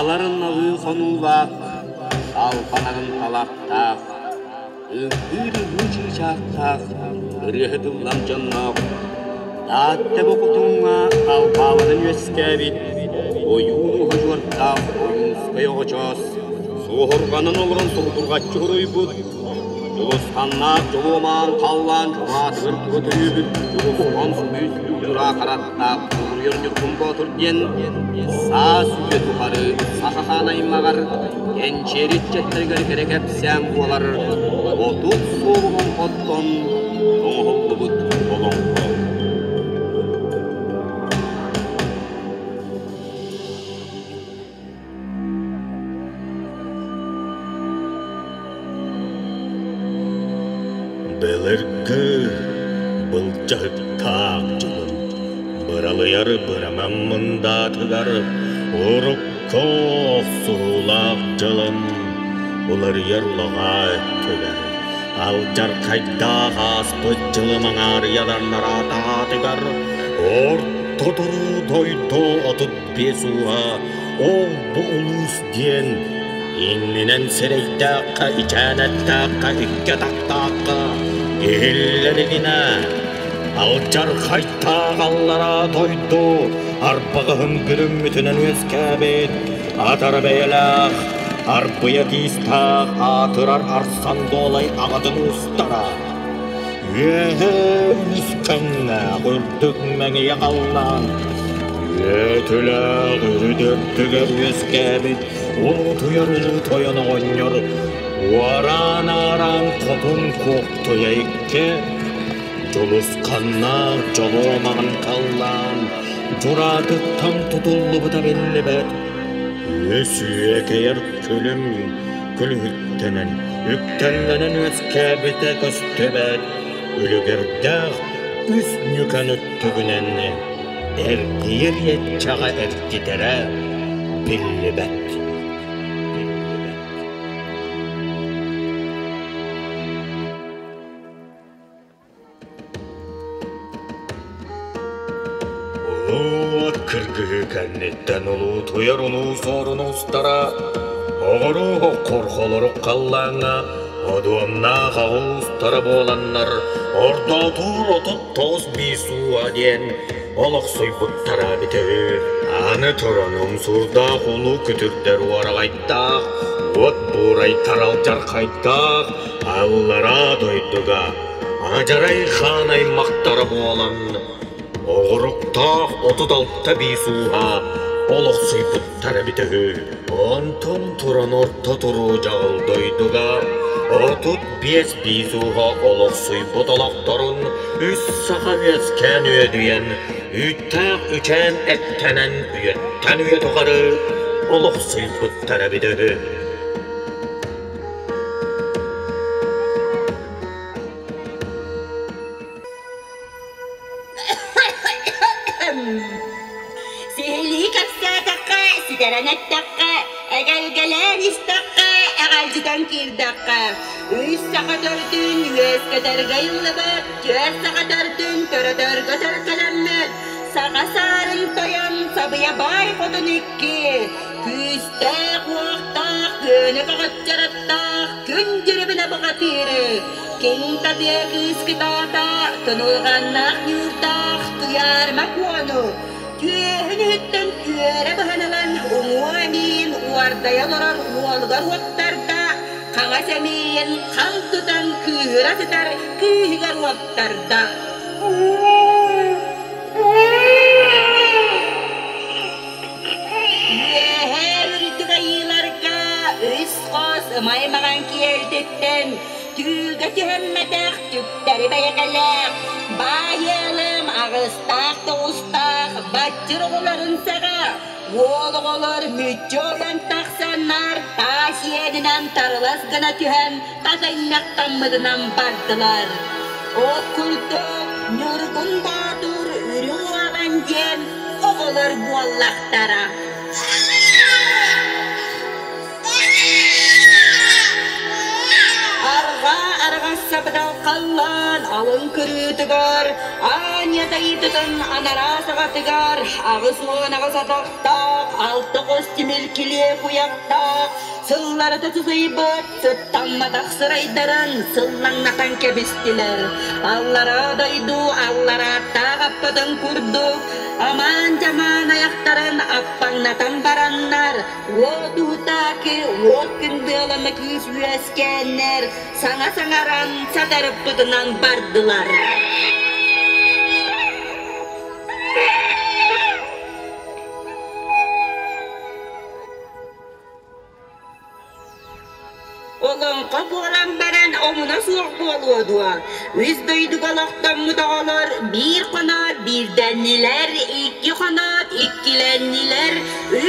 Таларын налыы хонуулаах, талбанарын талахтаах, үҥкүүр ылыы чыычаахтаах, ырыаһыт ыллам дьонноох, Таатта Бокутуҥҥа Талбааланан үөскээбит ойуун уһудьуордаах Ойуунускай оҕочоос суоһурҕанан олорон суһурҕаччы суруйбут Дьулусханнаах дьолуомаан халлаан дьулаатыгар тура төрүүбүт Дьулусхан сүүс дьураа харахтаах Улуйар Ньургун Боотур диэн саас үйэ тухары саха хаан аймаҕар кэнчиэри ыччаттарыгар кэрэ кэпсээн буолар 30 суол олоҥхоттон оҥоһуллубут олоҥхо. Былыргы былдьаһыктаах дьылым быралыйар быраман мындаатыгар урукку охсуһуулаах дьылым уларыйар улаҕаа өттүгэр алдьархайдаах ааспыт дьылым аҥаарыйалар нараатаатыгар орто туруу дойду 35 ууһа ол-бу улуус диэн иннинэн сирэйдээххэ, ичээнэттэххэ, икки атахтаахха иһиллэригинэ алдьархайтаах аллараа дойду арбаҕаһын бүрүммүтүнэн үөскээбит атара бэйэлээх арбыйа тиистээх аатырар арсан дуолай аҕатын уустара үөһэ үскэннээх үрдүк мэҥийэ халлаан үөтүлээх үрүт үрдүгэр үөскээбит улуутуйар улуу тойон оҕонньор уораан-аараан хотун куохтуйа икки дьулусханнаах дьолуомаҕын халлаан дьураатыттан тутуллубута биллибэт үс үөкэйэр күлүм күлүһүттэнэн үктэллэнэн үөскээбитэ көстүбэт үлүгэрдээх үс ньүкэн өттүгүнэн эргийэр иэччэҕэ эргитэрэ биллибэт. Улуу кыргыһыы кэнниттэн улуутуйар улуу суорун устара оҕоруу хоххорхолору халлааҥҥа одуомнаах аҕуустара буоланнар ордоотуур 39 биис ууа диэн олохсуйбуттара эбитэ үһү. Аны туран умсуурдаах улуу күтүрдэр уораҕайдаах, уот буурайтар алдьархайдаах аллараа дойдуга Адьарай хаан аймахтара буолан, оҕуруктаах 36 биис ууһа олохсуйбуттар эбитэ үһү. Онтон туран орто туруу дьаҕыл дойдуга 35 биис ууһа олохсуйбут олохторун үс саха үөскээн үөдүйэн, үүттээх үчээн эттэнэн үйэттэн үйэ тухары олохсуйбуттар эбитэ үһү. Сиһилии кэпсээтэххэ, ситэрэн эттэххэ, эгэлгэлээн истэххэ, эҕэлдьитэн киирдэххэ, үс саха төрдүн үөскэтэргэ ыллыбыт, түөрт саха төрдүн төрөтөргө төлкөлөммүт, саха саарын тойон сабыйа баай хотун икки, күүстээх-уохтаах, күөнү көҕөччөрөттөөх күн дьирибинэ бухатыыры, Киҥ татыа кыыс кытаата, тунулҕаннаах ньуурдаах Туйаарыма Куону түөһүн иһиттэн түөрэ быһан ылан уҥуо эмиийин уордайа олорор уолугар уоттарда, хаҥас эмиийин хам тутан кыыһыра сытар кыыһыгар уоттарда. Үөһээ үрдүк айыыларга үс хос ымай маҥан киэлтиттэн Түүлгэ түһэммэтэх түктэри бэйэкэлээх, баай ыалым аҕыстаах-тоҕустаах баччыр оҕолорун саҕа, уол оҕолор мүччү ойон тахсаннар таас иэнинэн тарылас гына түһэн татынньахтаммытынан бардылар. Ол курдук Ньургун Боотур Үрүҥ Уолан диэн оҕолор буоллахтара. Арҕаа Аһаҕас сабыдал халлаан алын кырыытыгар, Аанньа дайыытытын анараа саҕатыгар 88 атахтаах, алта хос тимир килиэ куйахтаах, сылларыта сытыйбыт, сыттамматах сырайдарын сыллаҥнатан кэбистилэр. Аллараа дойду алларааттаах аппатын курдук, амаан-дьамаан айахтарын аппаҥнатан бараннар, уот уһутаакы, уот кындыалана кыыс үөскээннэр, саҥа саҥаран сатарыппытынан бардылар. Олоҥхо буолан баран омуна суох буолуо дуо? Үс дойдуга олохтоммут оҕолор биир хоноот биирдэннилэр, икки хоноот иккилэннилэр,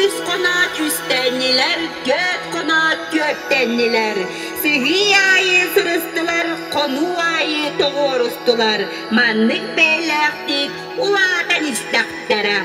үс хоноот үстэннилэр, түөрт хоноот түөртэннилэр. Сыһыы аайы сырыстылар, хонуу аайы тоҕуорустулар. Маннык бэйэлээхтик улаатан истэхтэрэ.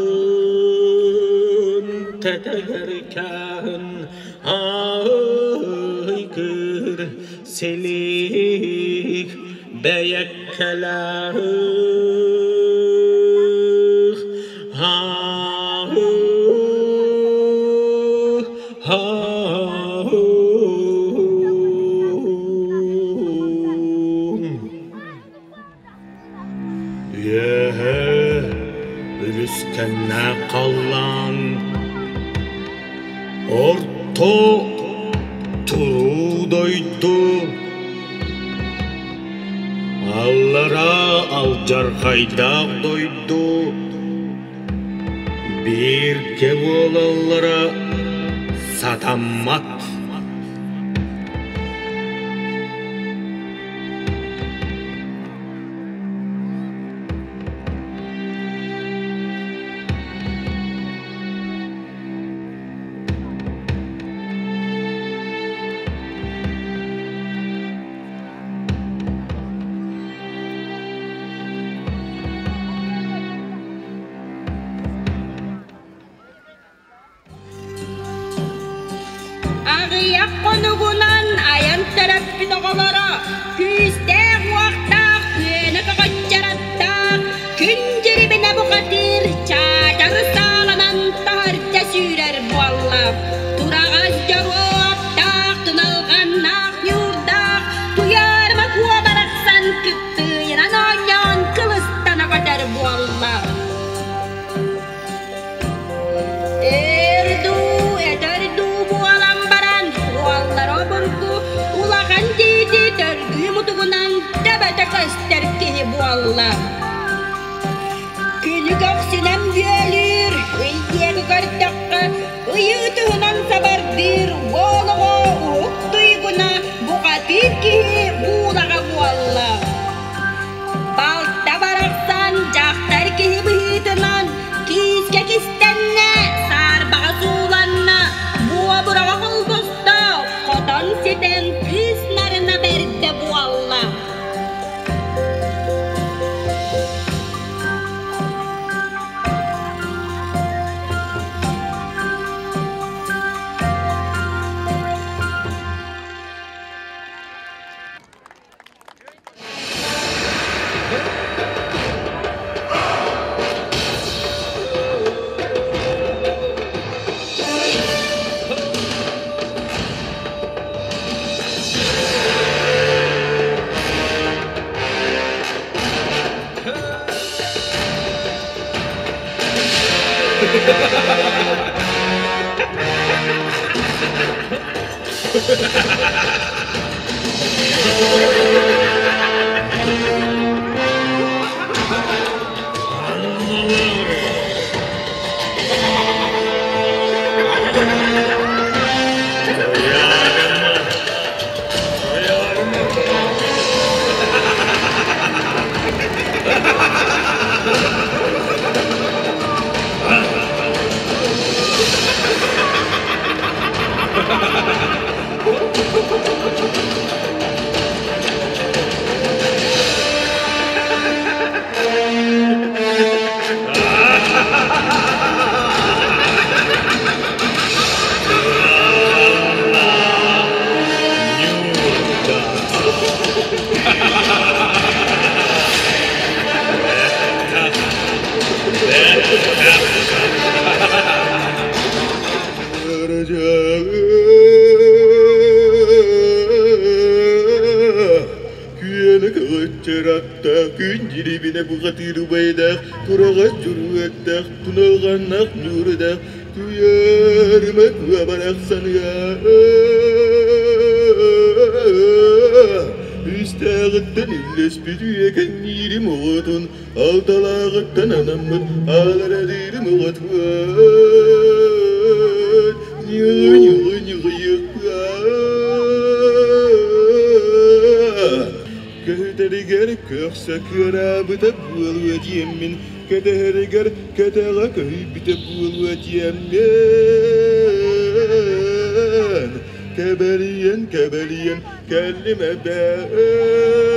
Алаҕаркаһын тэтэгэркэһин айгыр силик бэйэккэлээх Үөһэ үлүскэннээх халлаан орто туруу дойду аллараа алдьархайдаах дойду бииргэ буолаллара сатаммат. Аҕыйах хонугунан айан төрөппүт оҕолоро күүстээх-уохтаах күөнэ көҕөччөрөттөөх күн дьирибинэ бухатыыр чаачары сааланан таһырдьа сүүрэр буолла. Тураҕас дьоруоттаах, туналҕаннаах ньуурдаах Туйаарыма Куо барахсан кыттыйынан оонньоон кылыстана көтөр буолла. Эр дуу, этэр дуу буолан баран, уоллара обургу улахан тиити төргүү мутугунан төбөтө көстөр киһи буолла. Күнү көхсүнэн бүөлүүр, ый диэки көрдөххө, ыйы ытыһынан сабардыыр уол оҕо уһук туйгуна бухатыыр киһи буулаҕа буолла. Балта барахсан дьахтар киһи быһыытынан киискэ кистэннэ. Күөнэ көҕөччөр күн дьирибинэ бухатыыр убайдаах, тураҕас дьуруоттаах, туналҕаннаах ньуурудаах, туйаарыма куо барахсаныга Үстээҕиттэн үллэспит үйэкэнниирим оҕотун, алталааҕыттан анаммыт ааларадыырым оҕотун, ньыгы-ньыгы-ньыгыйыахпыт. Көһүтэригэр көхсө кыараабыта буолуо диэммин, кэтэһэригэр кэтэҕэ көһүйбүтэ буолуо диэммин, кэбэрийэн кэбэрийэн кэллим эбээт.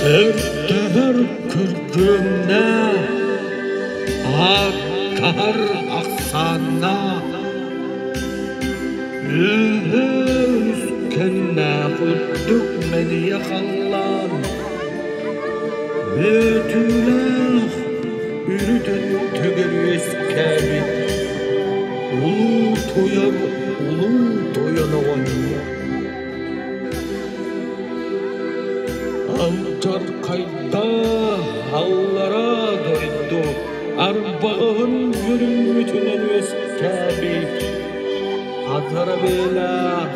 Көрдөһөр күргүөмнээх, ааттаһар ахсааннаах, үөһэ үскэннээх үрдүк мэнийэ халлаан, үөтүүлээх үрүт өттүгэр үөскээбит улуу тойон улуу тойон оҕонньор. Алдьархайдаах аллараа дойду арбаҕаһын бүрүммүтүнэн үөскээбит хатара бэйэлээх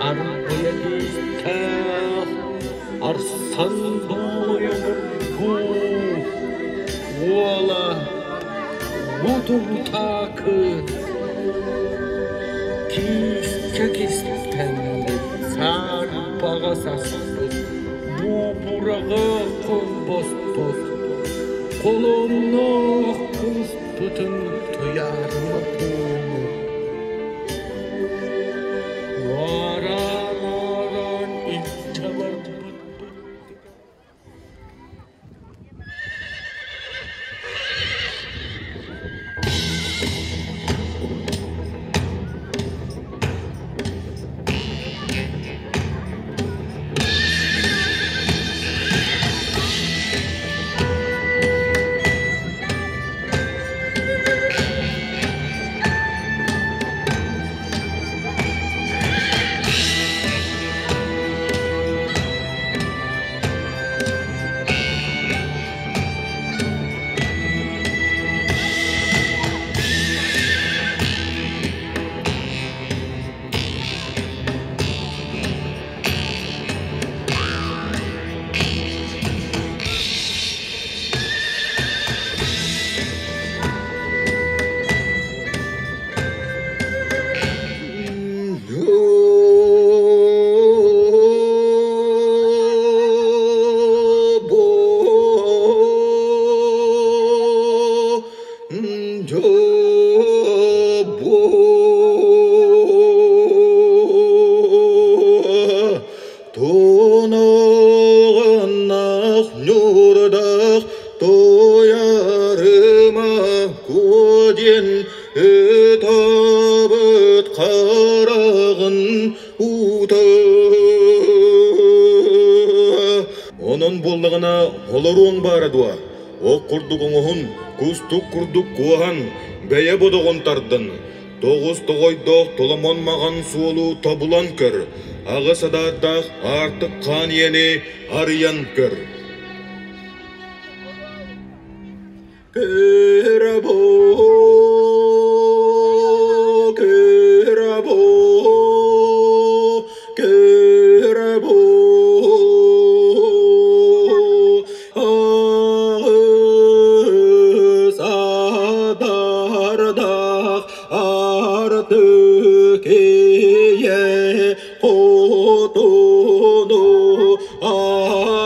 арбайа тиистээх Арсан Дуолуйа уола Мутурутаакы киискэ кистэммит саарбаҕа саспыт буобураҕа холбоспут холонноох кылыспытын туйаарыма кууну Уораан-уораан илдьэ барбыт. Дьобуо Тунаҕыннах ньуурдах туйарыма куо диэн ытаабыт хараҕын уута. Онон буоллаҕына олоруоҥ баара дуо? Ох курдук оҥоһун, кустук курдук куоһан, бэйэ бодоҕун тардан, тоҕус тоҕойдоох толомон маҕан суолу тобулан көр, аҕыс адаардаах аартык хаан иэни арыйан көр. Кырабо, кырабо, кырабо, аҕыс адаардах артык ийэ хотуну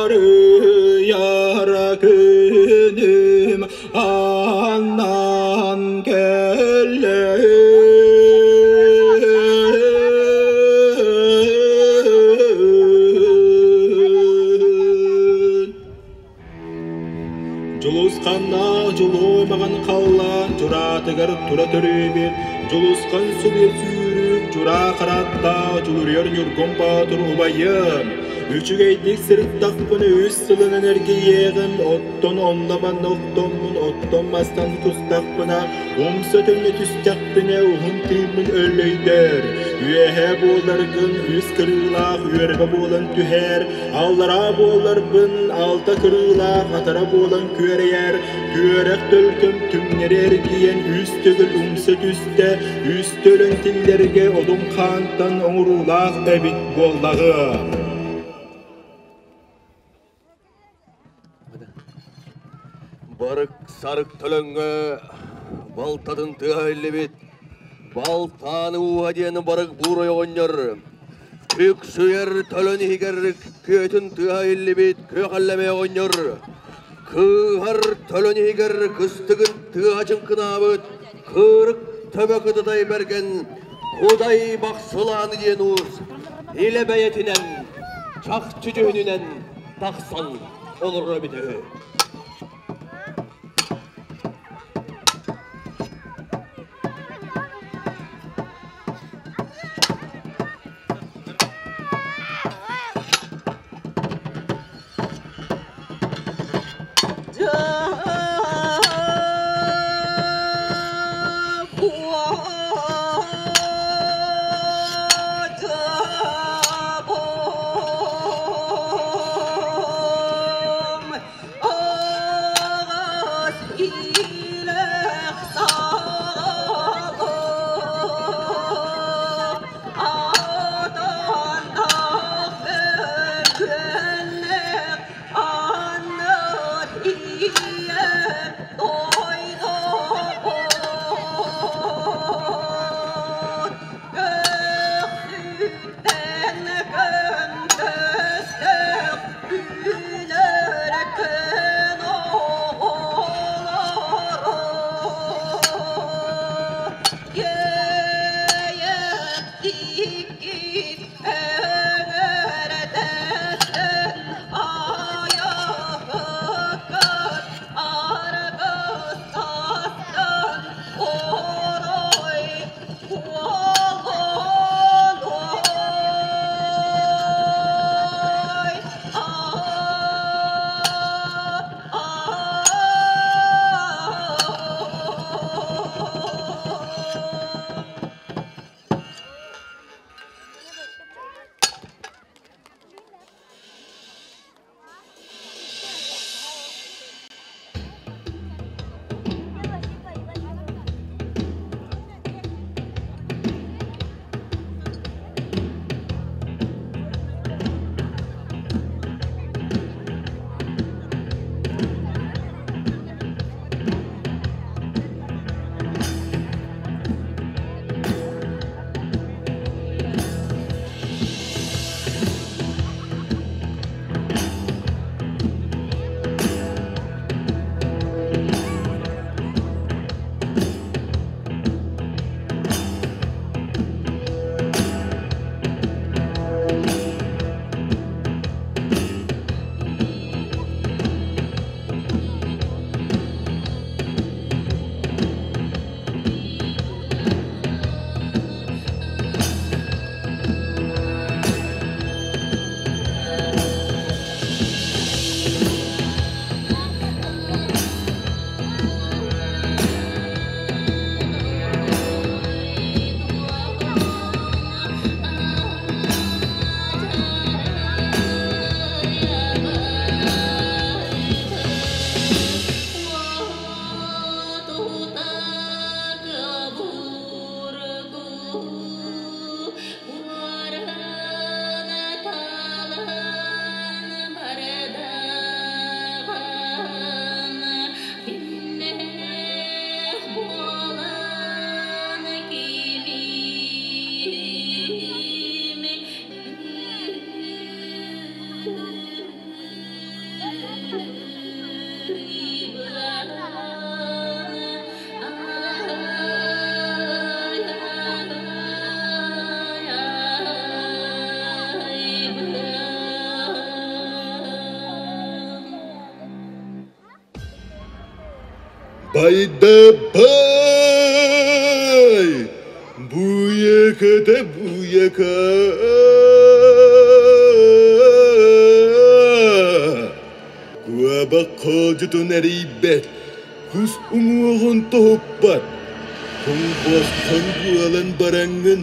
арыйар күнүм аннан кэллэ. Дьулусханнаах дьулуой маҕан халлаан дьураатыгар тура төрүүбүт, Дьулусхан субуйа сүүрүүк дьураа харааттаах Дьулуруйар Ньургун Боотур убайым. Үчүгэйдик сырыттахпына үс сылынан эргийиэҕим, оттон онно-манна охтоммун, оттон-мастан тустахпына, умса төннө түстэхпинэ уһун тыыммын өллөйдөр. Үөһээ буоларгын үс кырыылаах үөрбэ буолан түһэр, аллараа буоларбын алта кырыылаах атара буолан күөрэйэр, күөрэх төлкөм түҥнэри эргийэн үс төгүл умса түстэ, үс төлөн тиллэргэ одун хаантан оҥоруулаах эбит буоллаҕа. Барык сарык төлөҥҥө балтатын тыаһа иһиллибит. Балтааны ууһа диэн барык буурай оҕонньор Үксүгэр төлөн иһигэр күөтүн тыаһа иһиллибит күөх эллэмэй оҕонньор Кыыһар төлөн иһигэр кыстыгын тыаһа чыҥкынаабыт кыырык төбө кытытай бэргэн Кудай Бахсылааны диэн уус илэ бэйэтинэн чахчы дьүһүнүнэн тахсан олорор эбит үһү. Дьэ, Байда бай! Буйаката буйака! Куобах хоодьутун эрийбэт, кус уҥуоҕун тоһуппат. Куҥ-босхоҥ буолан бараҥҥын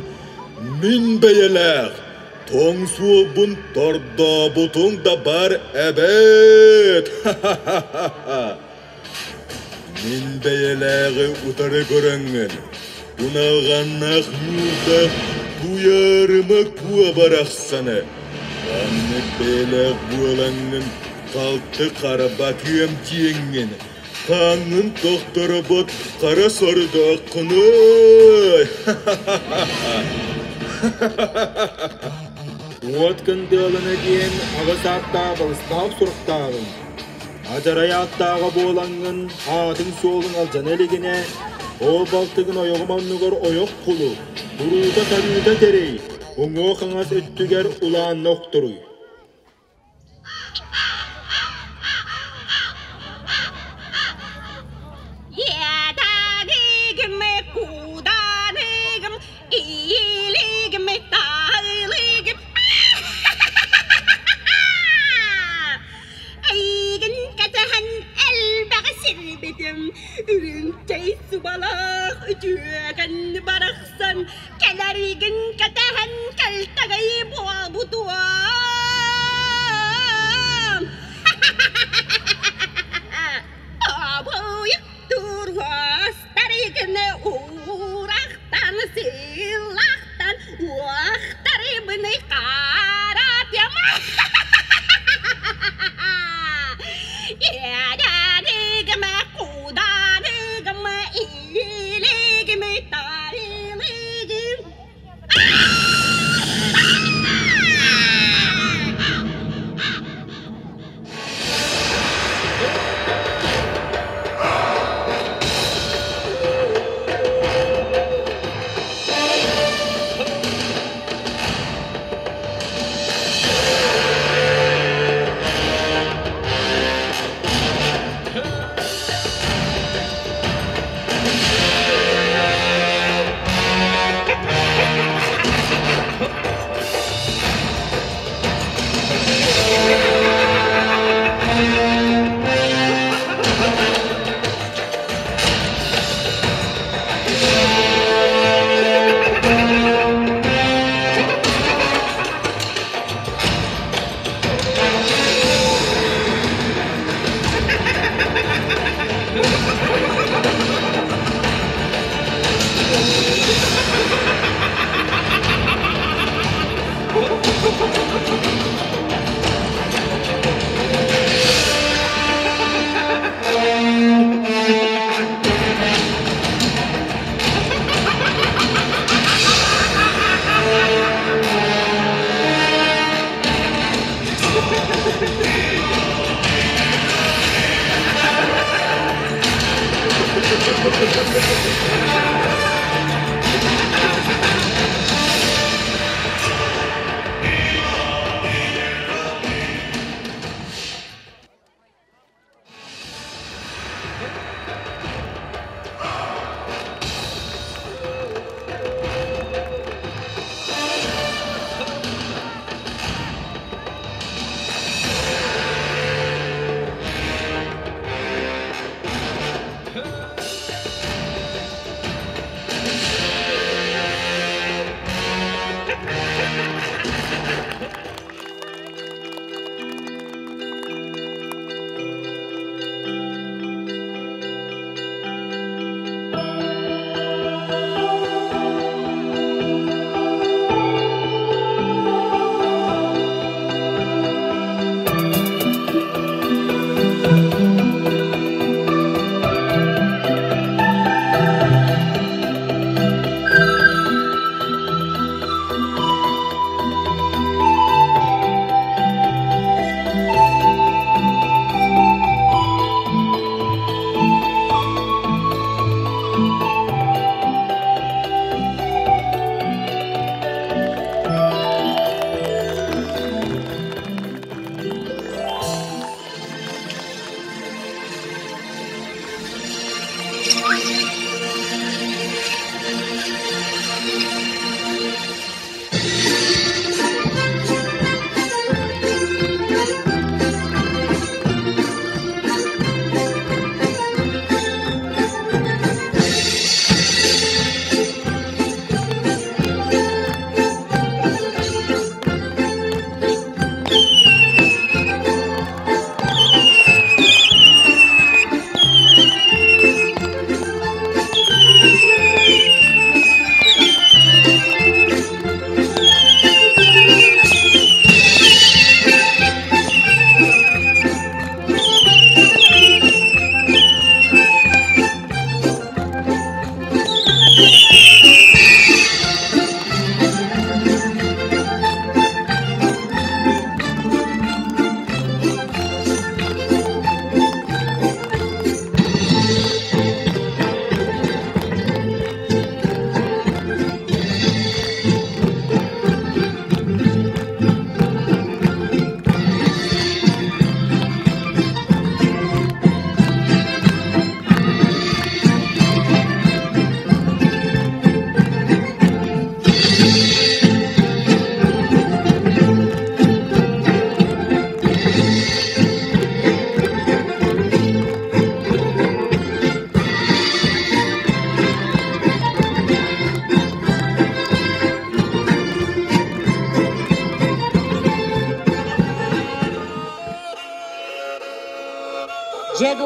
мин бэйэлээх, тоҥ суолбун тордообутуҥ да бар эбээт! Мин бэйэлээҕи утары көрөҥҥүн, уналҕаннаах ньуурдаах туйаарыма куо барахсаны, маннык бэйэлээх буолаҥҥын халты харбатыам диэҥҥин, хааҥҥын тохторобот хара сордооххунуй! Уот Кындыалана диэн аҕыс ааттаах балыстаах суруктааҕым. Адьарай ааттааҕа буолаҥҥын, аатыҥ-суолуҥ алдьана илигинэ, ол балтыгын ойоҕум оннугар ойох кулу, уруута-тарыыта тэрий, уҥуох-хаҥас өттүгэр улаанна охторуй. Иэдээниигим, кууданыгым, иилигим, таалыгым. Эйигин кэтэһэн элбэҕи сирбитим, үрүҥ чэй субалаах үтүөкэн барахсан кэлэригин кэтэһэн кэлтэгэй буолбутуом. Абыйык туруостарыгын уурахтан сыылахтан уохтарыбыны харатыам. Иэдэнигэм кууданыгым иилигим тарилигим.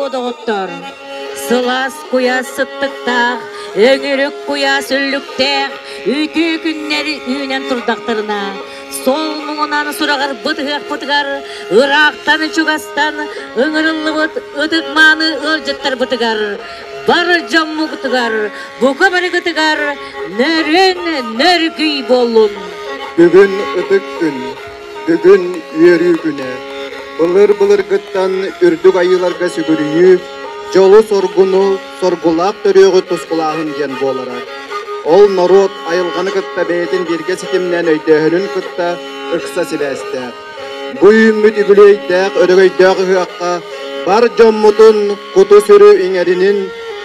Дорообо, доҕоттор! Сылаас куйаас сыттыктаах, өҥүрүк куйаас үллүктээх үтүө күннэр үүнэн турдахтарына, сол муҥунан сураҕырбыт ыһыахпытыгар ыраахтан-чугастан ыҥырыллыбыт ытык-мааны ыалдьыттарбытыгар, бар дьоммутугар, бука барыгытыгар нөрүөн нөргүй буоллун! Бүгүн ытык күн, бүгүн үөрүү күнэ. Былыр-былыргыттан үрдүк айыыларга сүгүрүйүү, дьолу-соргуну, соргулаах төрүөҕү тускулааһын диэн буолара. Ол норуот айылҕаны кытта бэйэтин бииргэ ситимнээн өйдөөһүнүн кытта ыкса сибээстээх. Бу үүммүт үбүлүөйдээх өрөгөйдөөх ыһыахха бар дьоммутун куту-сүрү иҥэринин,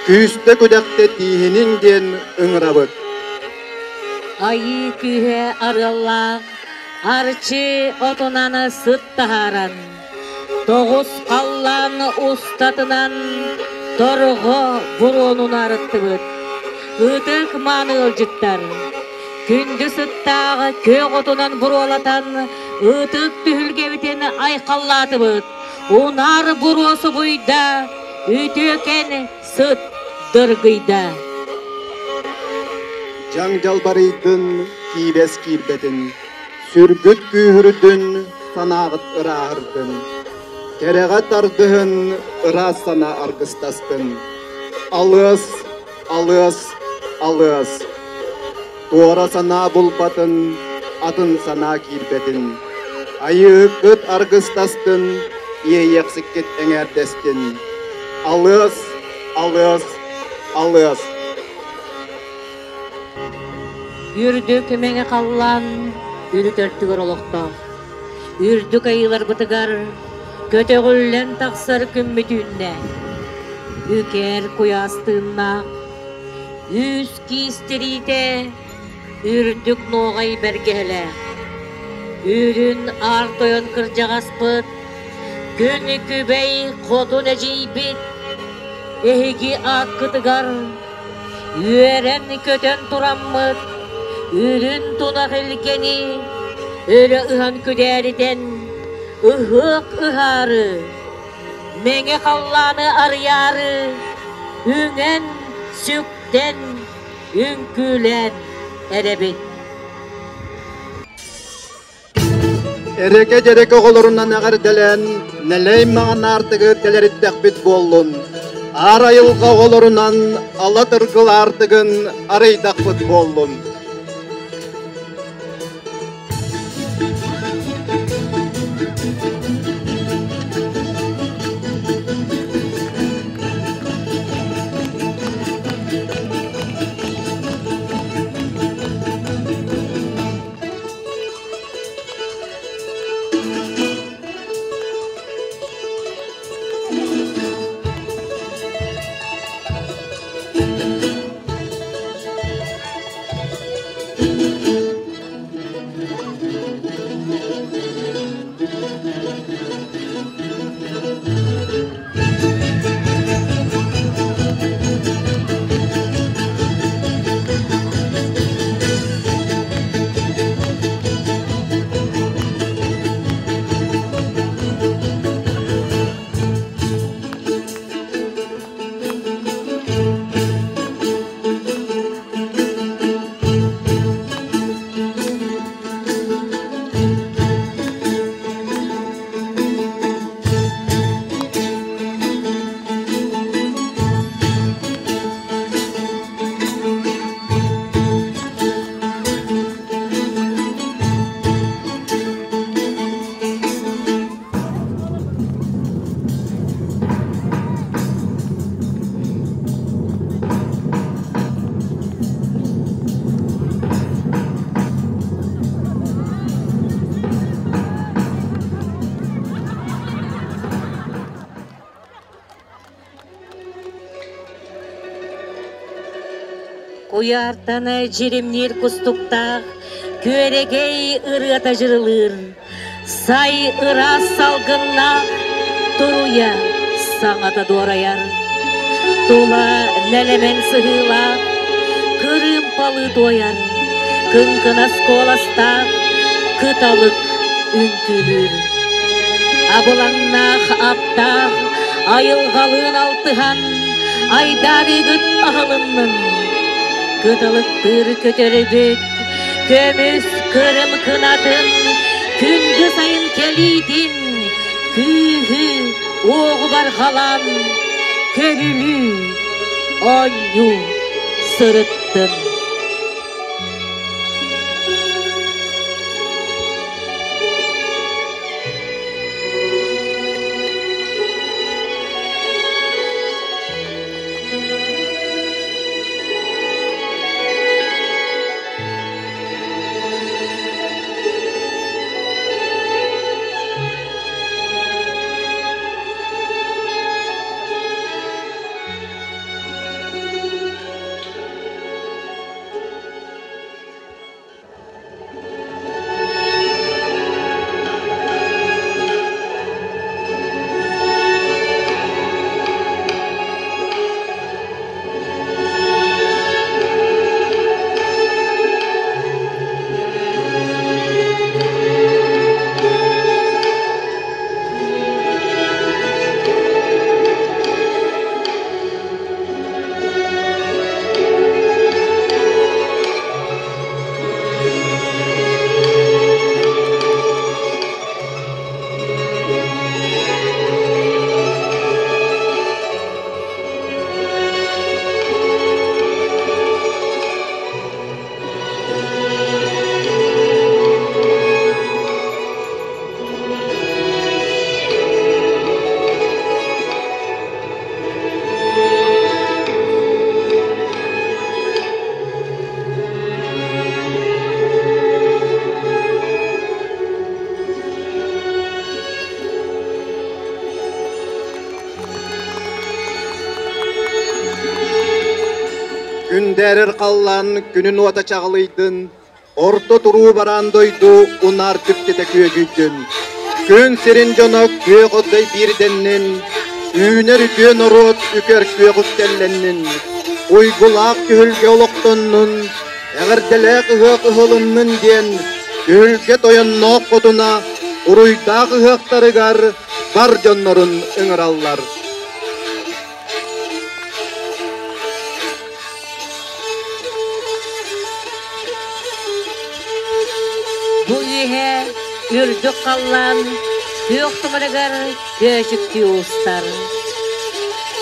күүстэ-күдэхтэ тииһинин диэн ыҥырабыт. Айыы күүһэ арыаллаах, арчы отунан сыт таһааран, тоҕус халлаан устатынан торҕо буруонун арыттыбыт. Ытык мааны ыалдьыттар, күндү сыттаах күөх отунан буруолатан ытык түһүлгэбитин айхаллаатыбыт. Унаар буруо субуйда, үтүөкэн сыт дыргыйда. Дьаҥ дьалбарыйдын, киибэс киирбэтин, сүргүт күүһүрдүн, санааҕыт ырааһырдын. Кэрэҕэ тардыһын, ыраас санаа аргыстастын. Алыас, алыас, алыас. Туора санаа булбатын, атын санаа киирбэтин. Айыыһыккыт аргыстастын, иэйиэхсиккит эҥээрдэстин. Алыас, алыас, алыас. Үрдүк мэҥэ халлаан үрүт өртүгэр олохтоох. Үрдүк айыыларбытыгар көтөҕүллэн тахсар күммүт үүннэ. Үкэр куйаас тыыннаах, үс киис тириитэ, үрдүк нуоҕай бэргэһэлээх. Үрүн аар тойон кырдьаҕаспыт, күн күбэй хотун эдьиийбит, эһиги ааккытыгар Үөрэн-көтөн тураммыт, үрүн тунах илгэни өрө ыһан күдээритэн, ыһыах ыһаары, мэҥэ халлааны арыйаары, үҥэн, сүктэн, үҥкүүлээн эрэбит. Эрэкэ-дьэрэкэ оҕолорунан эҕэрдэлээн, нэлэй маҥан аартыгы тэлэриттэхпит буоллун. Аар айылҕа оҕолорунан ала тыргыл аартыгын арыйдахпыт буоллун. Куйаартан дьиримниир кустуктаах, күөрэгэй ырыата дьырылыыр, сай ыраас салгыннаах туруйа саҥата дуорайар. Тула нэлэмэн сыһыылаах, кырыымпалыы туойар, кыҥкынас куоластаах кыталык үҥкүүлүүр. Абылаҥнаах аптаах, Айылҕалыын алтыһан, айдаарыыгыт аһылыннын. Кыталыктыыр көтөрбүт, көмүс кырым кынатын, күндү сайын кэлиитин, күүһү уоҕу барҕалаан, көрүлүү, оонньуу сырыттын. Күндээрэр халлаан күнүн уота чаҕылыйдын, орто туруу бараан дойду унаар түптэтэ күөдьүйдүн. Күн сирин дьоно күөх оттой биирдэннин, үүнэр үтүө норуот үкэр күөх үктэллэннин, уйгулаах түһүлгэ олохтоннун, эҕэрдэлээх ыһыах ыһылыннын диэн түһүлгэ тойонноох хотуна уруйдаах ыһыахтарыгар бар дьоннорун ыҥыраллар. Бу үөһэ үрдүк халлаан күөх тумарыгар көөчүктүү устар.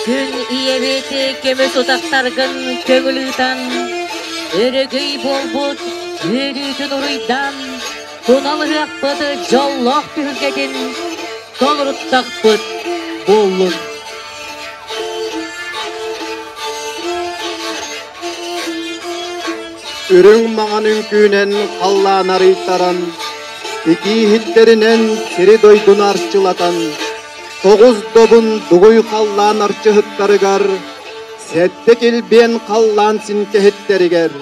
Күн ийэбит көмүс утахтаргын көҥүл ыытан, өрөгөй буолбут үөрүүтүн уруйдаан, тунал ыһыахпыт дьоллоох түһүлгэтин толоруттахпыт буоллун. Үрүҥ маҥан үҥкүүнэн халлаан арыйтаран, итии иһиттэринэн сири-дойдуну арчылатан, тоҕус добун дугуй халлаан арчыһыттарыгар, сэттэ килбиэн халлаан синкэһиттэригэр,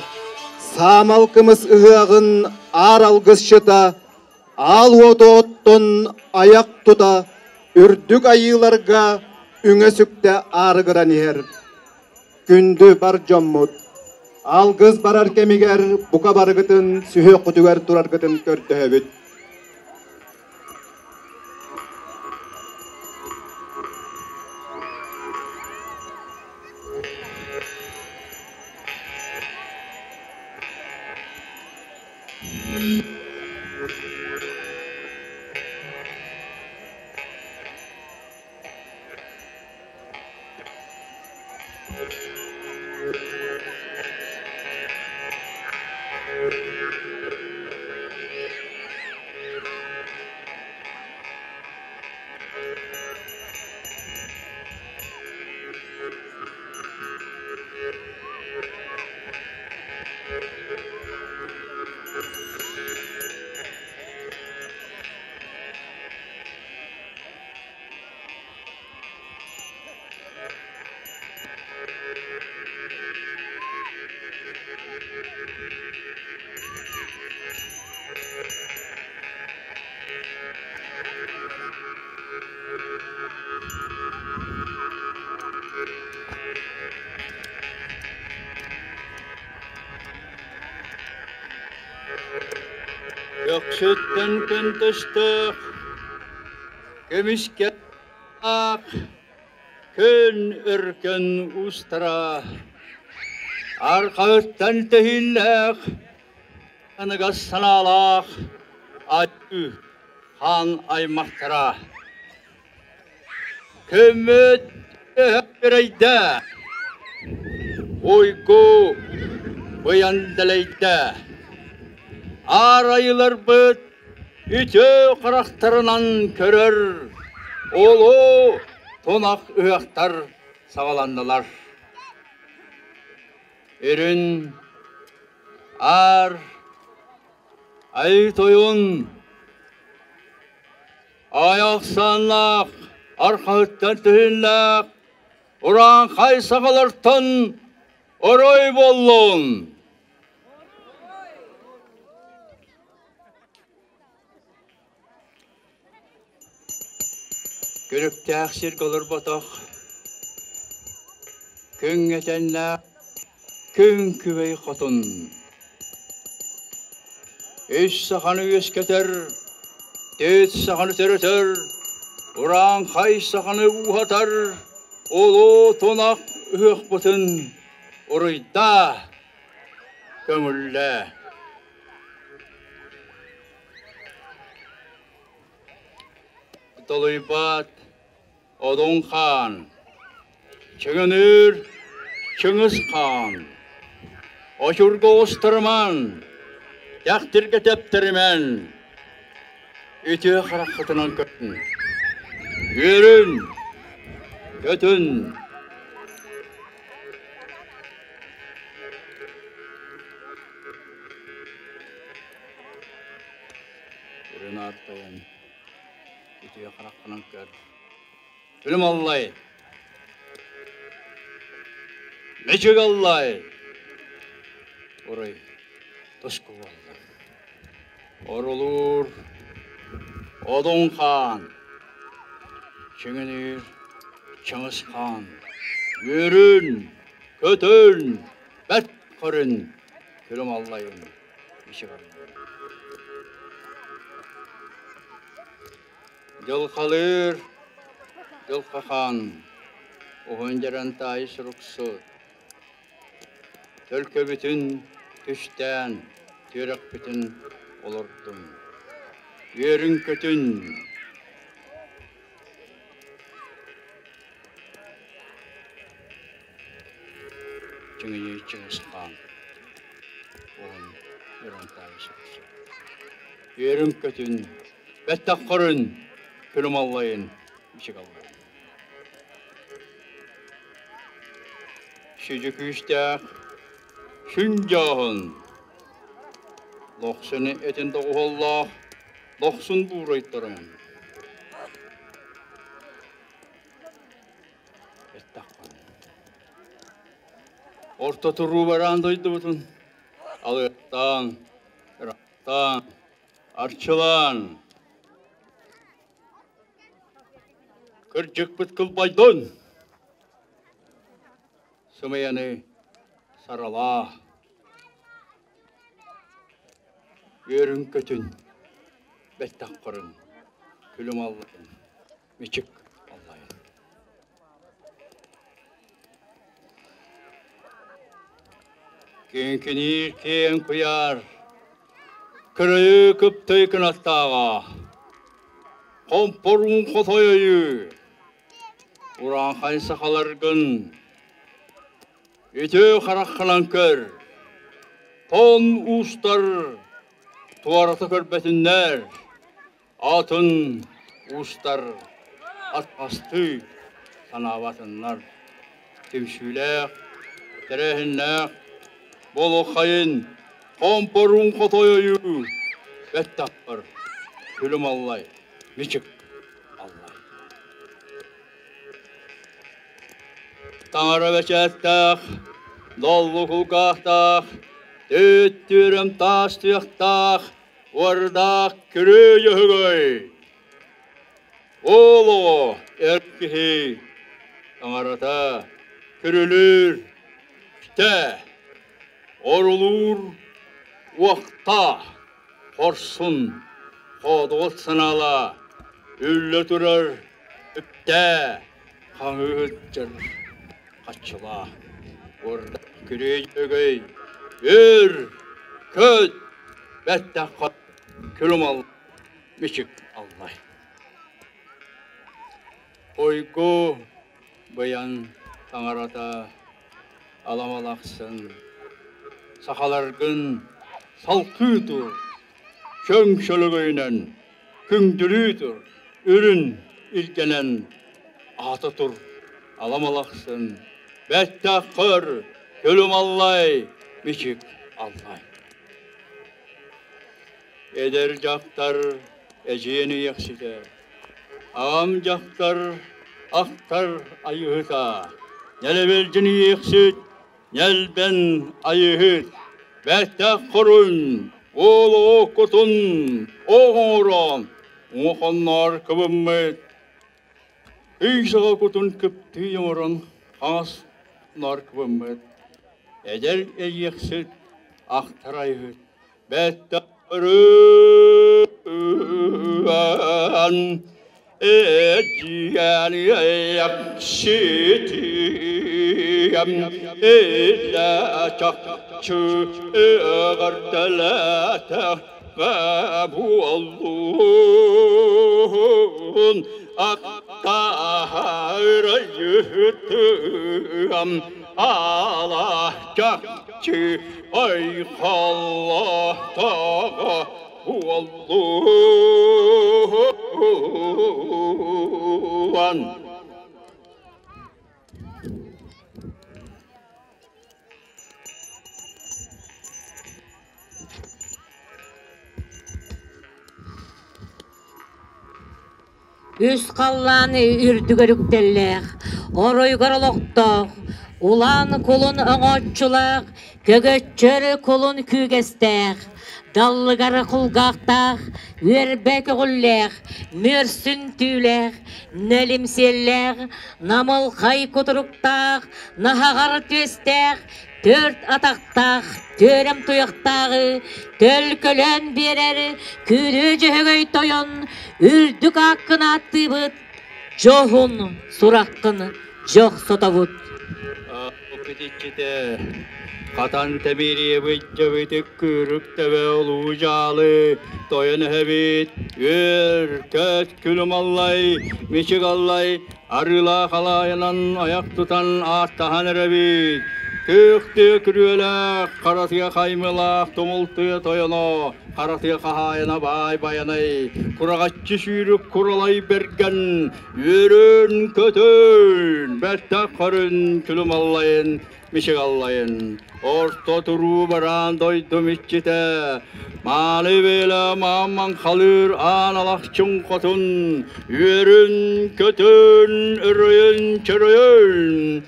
саамал кымыс ыһыаҕын аар алгысчыта Аал уоту оттон айах тута үрдүк айыыларга үҥэ-сүктэ аарыгыран иһэр. Күндү бар дьоммут, алгыс барар кэмигэр бука барыгытын сүһүөххүтүгэр тураргытын көрдөһөбүт. Көхсүттэн көнтөстөөх, көмүскэлээх, Күн өркөн уустара арҕаһыттан тэһииннээх, аныгас санаалаах айыы хаан аймахтара. Көммүт эрэйдэ, уйгу быйан дэлэйдэ. Аар айыларбыт үтүө харахтарынан көрөр улуу тунах ыһыахтар саҕаланнылар. Үрүн аар ай тойон айахсааннаах архаһыттан түһүннээх урааҥхай саҕалартан орой буоллун! Күлүктээх сиргэ олорботох, күҥҥэ тэннээх күн күбэй хотун. Үс саханы үөскэтэр, түөрт саханы төрөтөр, урааҥхай саханы ууһатар улуу тунах ыһыахпытын уруйдаа, көҥүллээ. Толуйбат Одун хаан, Чыҥыныыр Чыҥыс хаан, Очурга оҕустарымаҥ, Тэхтиргэ тэптэримэҥ, Үтүө хараххытынан көрүҥ, Үөрүн, көтүн. Үрүн аартайан, үтүө хараххынан көр. Күлүм аллай! Мичик аллай! Урай, туску буолла. Орулуур, Одун хаан, Чиҥиниир, Чыҥыс хаан, Үөрүн, көтүн, бэрт көрүн, күлүм аллайын, мичик аллайын. Дьылхалыыр, Дьылха хаан, уһун дьарантаайы суруксут, Төлкөбүтүн түстээн, түөрэхпитин олордум. Үөрүн-көтүн! Чыҥыйыы Чыҥыс Хаан уһун Дьарантаайы суруксут. Үөрүн-көтүн, бэттэх көрүн, күлүм аллайын, бичик аллайын. Сүдү күүстээх сүн дьааһын Лохсуну этин доҕуһуоллаах Лохсун буурайтаран Орто туруу бараан дойдубутун алыаттаан, ырахтаан, арчылаан Кырдьыкпыт кылбайдын! Сымыйаны саралаа! Үөрүн-көтүн, бэттэх көрүн, күлүм аллайын, мичик аллайын. Киҥкиниир киэҥ куйаар, кырайы кыптай кынаттааҕа, хомпоруун хотой өйүү, урааҥхай сахаларгын үтүө хараххынан көр, тоон уустар туората көрбөтүннэр, Атын уустар атастыы санаабатыннар, түмсүүлээх, тэрээһиннээх буолуоххайын, хомпоруун хотойойуу бэттахпар күлүм аллай, мичик аллай. Таҥара бэчээттээх, доллу кулгаахтаах, түөт-түөрэм таас туйахтаах Уордаах күрүө дьөһөгөй! Уол оҕо, эр киһи таҥарата күрүлүүр, бүтэ, орулуур уохтаах, хорсун, хоодуот санаалаах, үллэ турар үптээх. Хаҥыы сылдьар хаччылаа, уорда күрүө өр, көт, бэттэххэ күлүм мичик аллай. Ойгу быйан таҥарата аламалахсын, сахаларгын салкыы тур, чөҥ сөлөгөйүнэн күҥдүрүү тур, үрүн илгэнэн аата тур, аламалахсын, бэттэх көр, күлүм аллай, мичик аллай. Эдэр дьахтар эдьиэн ийэхситэ, аҕам дьахтар ахтар айыһыта, нэлэбэлдьин ийэхсит, ньэлбэн айыһыт, бэттэх хорун, уол ооккутун оҕоҥорон, уҥа кыбыммыт, ый саҕа кутун кыптыы оҥорон хаҥас ноор кыбыммыт, эдэр эйиэхсит ахтар айыһыт, бэттэх өрөөн эдьиийэкситиэм илэ чахчы эҕэрдэлээтэ буоллун аттаарайыытыам ала чахчы айхаллаатаҕа буоллун. Үс халлаан үрдүгэр үктэллээх, оройугар олохтоох, улаан кулун оҥооччулаах, көгөччөр кулун күүгэстээх, даллыгар кулгаахтаах, үөрбэ көҕүллээх, мүөрсүн түүлээх, нэлимсиэллээх, намылхай кутуруктаах, наһаҕар түөстээх, Төрт атахтаах, түөрэм туйахтааҕы төлкөлөөн биэрэр Күрүө Дьөһөгөй тойон үрдүк ааккын ааттыыбыт, дьоһун сураххын дьох сотобут. Иччитэ хатан тэмириэбит дьэбитик күүрүк тэбэ улуу дьаалы тойон эһэбит үөр көт күлүм аллай мичик аллай Арыылаах алаайынан айах тутан ааттаһан эрэбит. Күөх тыа күрүөлээх, хара тыа хаймылаах, тумул тыа тойоно, хара тыа хаһаайына баай байанай, кураҕаччы сүүрүк куралай бэргэн, үөрүн-көтөн, бэттэх көрүн күлүм аллайын, мичик аллайын. Орто туруу бараан дойдум иччитэ, мааны бэйэлэ маамман халыыр аан алахчын хотун, үөрүн-көтөн, өрөйөн-чөрөйөн,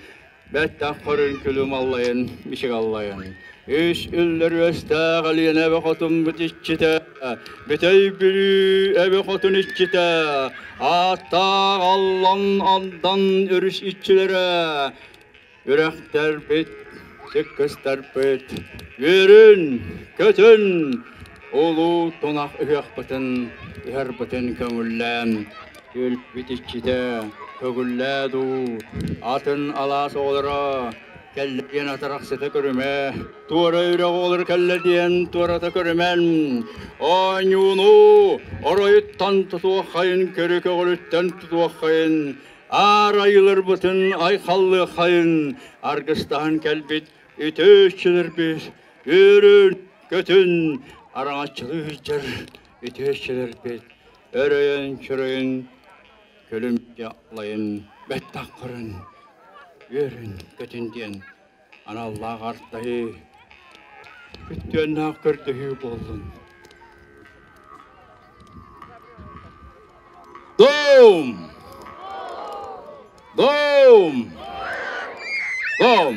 бэттэх көрүн күлүм аллайын, мичик аллайын. Үс үллэр үөстээх Элиэнэ эбэ хотуммут иччитэ, Бүтэй Бүлүү эбэ хотун иччитэ, ааттаах Аллан Алдан өрүс иччилэрэ, Үрэхтэрбит, сыккыстарбыт, үөрүн, көтүн, улуу тунах ыһыахпытын ыһарбытын көҥүллээн, өлбүт иччитэ көҥүллээ дуу, атын алаас оҕолоро кэллэ диэн атарахсыта көрүмэ, туора үрэх оҕолоро кэллэ диэн туората көрүмэн, оонньууну оройуттан тутуоххайын, көрү көҕүлүттэн тутуоххайын, Аар айыларбытын айхаллыаххайын, аргыстаһан кэлбит үтүөччүлэрбит үөрүн, көтүн, араҥаччылыы сылдьар үтүөччүлэрбит өрөйөн-чөрөйөн күлүмдьэ алайын бэттаххарын үөрүн көтүн диэн аналлаах артаһыы күттүөннээх көрдөһүү буоллун. Дом! Дом! Дом!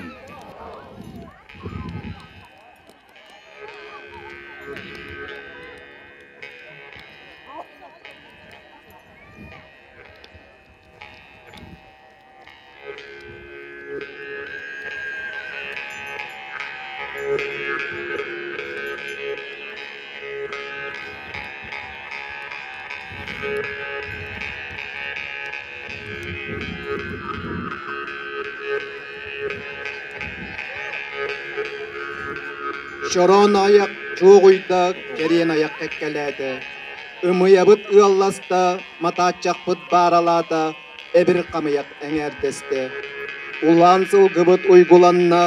Чороон аяк чуоҕуйда, кэриэн аяк кэккэлээтэ. Ымыйабыт ыалласта, матааччахпыт бааралаата, эбир хамыйах эҥээрдэстэ. Улаан сылгыбыт уйгуланна,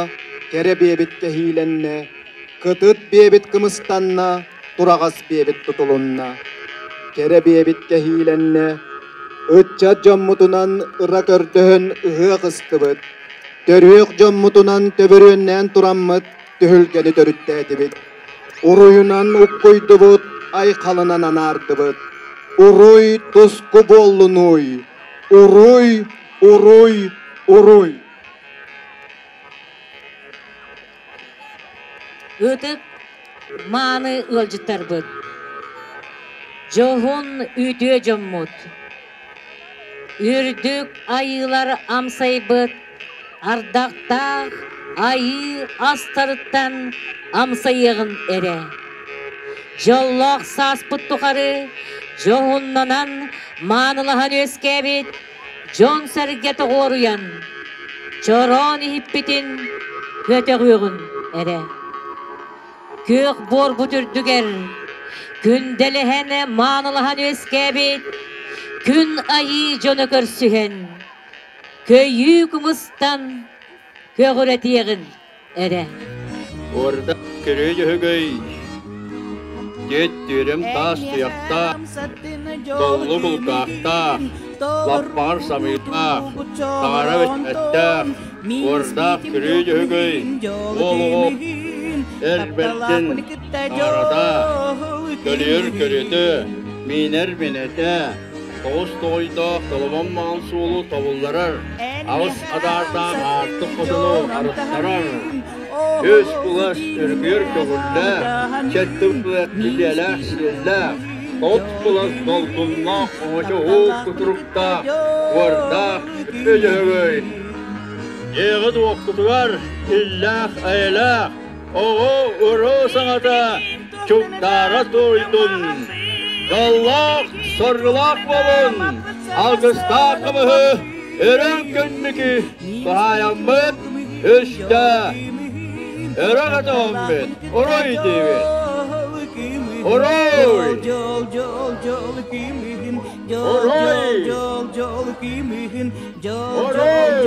кэрэ биэбит кэһиилэннэ, кытыт биэбит кымыстанна, тураҕас биэбит тутулунна. Кэрэ биэбит кэһиилэннэ, ыччат дьоммутунан ыра көрдөһөн ыһыах ыстыбыт. Төрүөх дьоммутунан төбөрүөннээн тураммыт түһүлгэни төрүттээтибит. Уруйунан уккуйдубут, айхалынан анаардыбыт. Уруй туску буоллунуй! Уруй, уруй, уруй! Ытык мааны ыалдьыттарбыт, дьоһун үтүө дьоммут, үрдүк айыылар амсайбыт ардахтаах айыы астарыттан амсайыаҕын эрэ. Дьоллоох сааспыт тухары дьоһуннанан маанылаһан үөскээбит дьон-сэргэ тоҕуоруйан, чороон иһиппитин көтөҕүөҕүн эрэ. Күөх буорбут үрдүгэр күндэлэһэн маанылаһан үөскээбит күн айыы дьоно көрсүһэн, көйүү кымыстан көҕүрэтиэҕин эрэ. Орда көрүү дьөһөгөй, дьиэт түөрэм таас туйахтаах, толлу кулгаахтаах, лаппаҕар самыырдаах, таҥара бэчээттээх, уордаах көрүү дьөһөгөй, уол оҕо эр бэрдин таҥарата, көлүйэр көрүөтэ, миинэр минэтэ, тоҕус тоҕойдоох толомон маҕан суолу тобулларар, аҕыс адаардаах аартык хотуну арыттарар, үс кулас үргүөр көҕүллээх, сэттэ кулас билиэлээх сиэллээх, тоҕус кулас долгуннаах оҥочо уһук кутуруктаах, уордаах үтүө-дьөһөгөй. Дьиэҕит уоккутугар иллээх-эйэлээх, оҕо уруу саҥата чугдаара туойдун! Дьоллоох, соргулаах буолун! Алгыстаах кымыһы өрөҥ күннүкү туһаайаммыт үстэ өрө көтөҕөммүт уруй диибит! Уруй! Уруй! Уруй!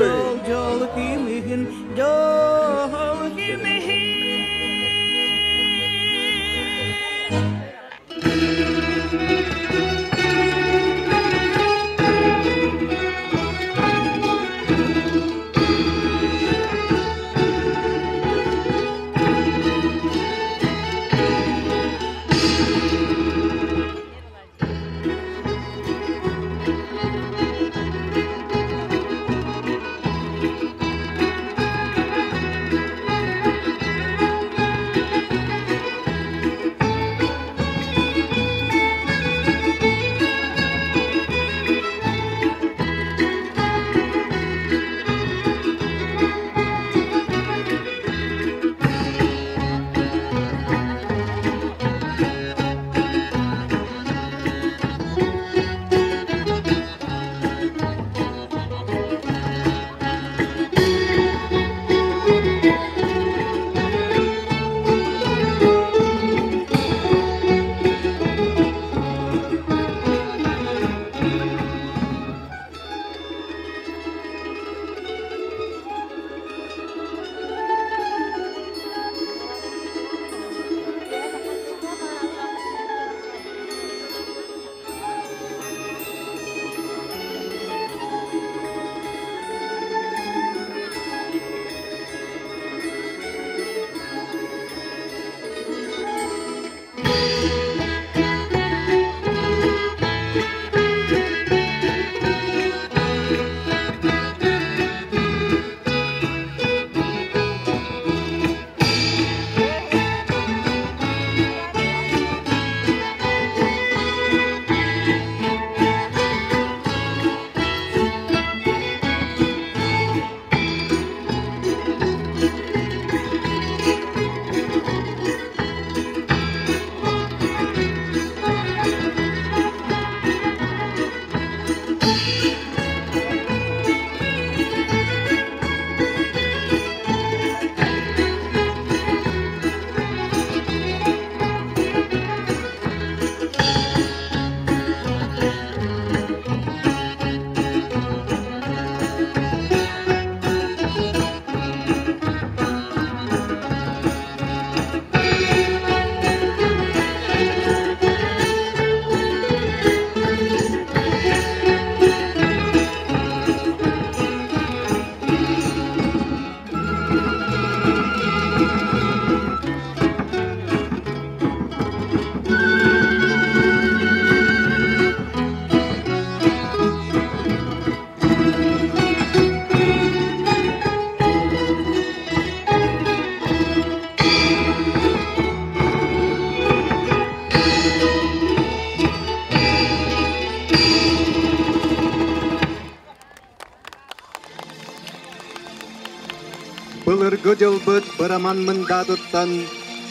Быйылгы дьылбыт быраман мындаатыттан,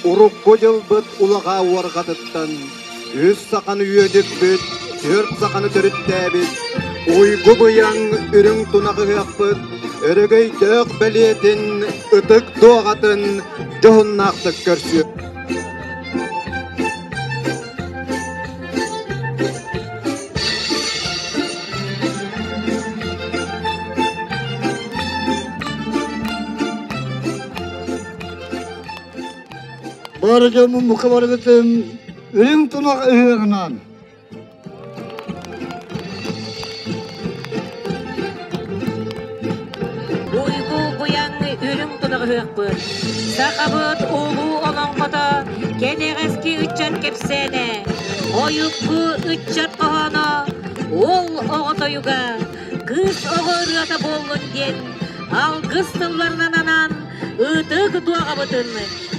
урукку дьылбыт улаҕаа уорҕатыттан, үс саханы үөдүппүт, түөрт саханы төрүттээбит, уйгу быйаҥ үрүҥ тунах ыһыахпыт өрөгөйдөөх бэлиэтин, ытык дуоҕатын дьоһуннаахтык көрсүө. Бары дьоммун бука барыгытын үрүҥ тунах ыһыаҕынан Уйгу быйаҥ үрүҥ тунах ыһыахпыт. Сахабыт улуу олоҥхото кэнэҕэски ыччат кэпсээнэ, ойукку ыччат хоһооно, уол оҕо тойуга, кыыс оҕо ырыата буоллун диэн алгыс тылларынан анаан ытык дуоҕабытын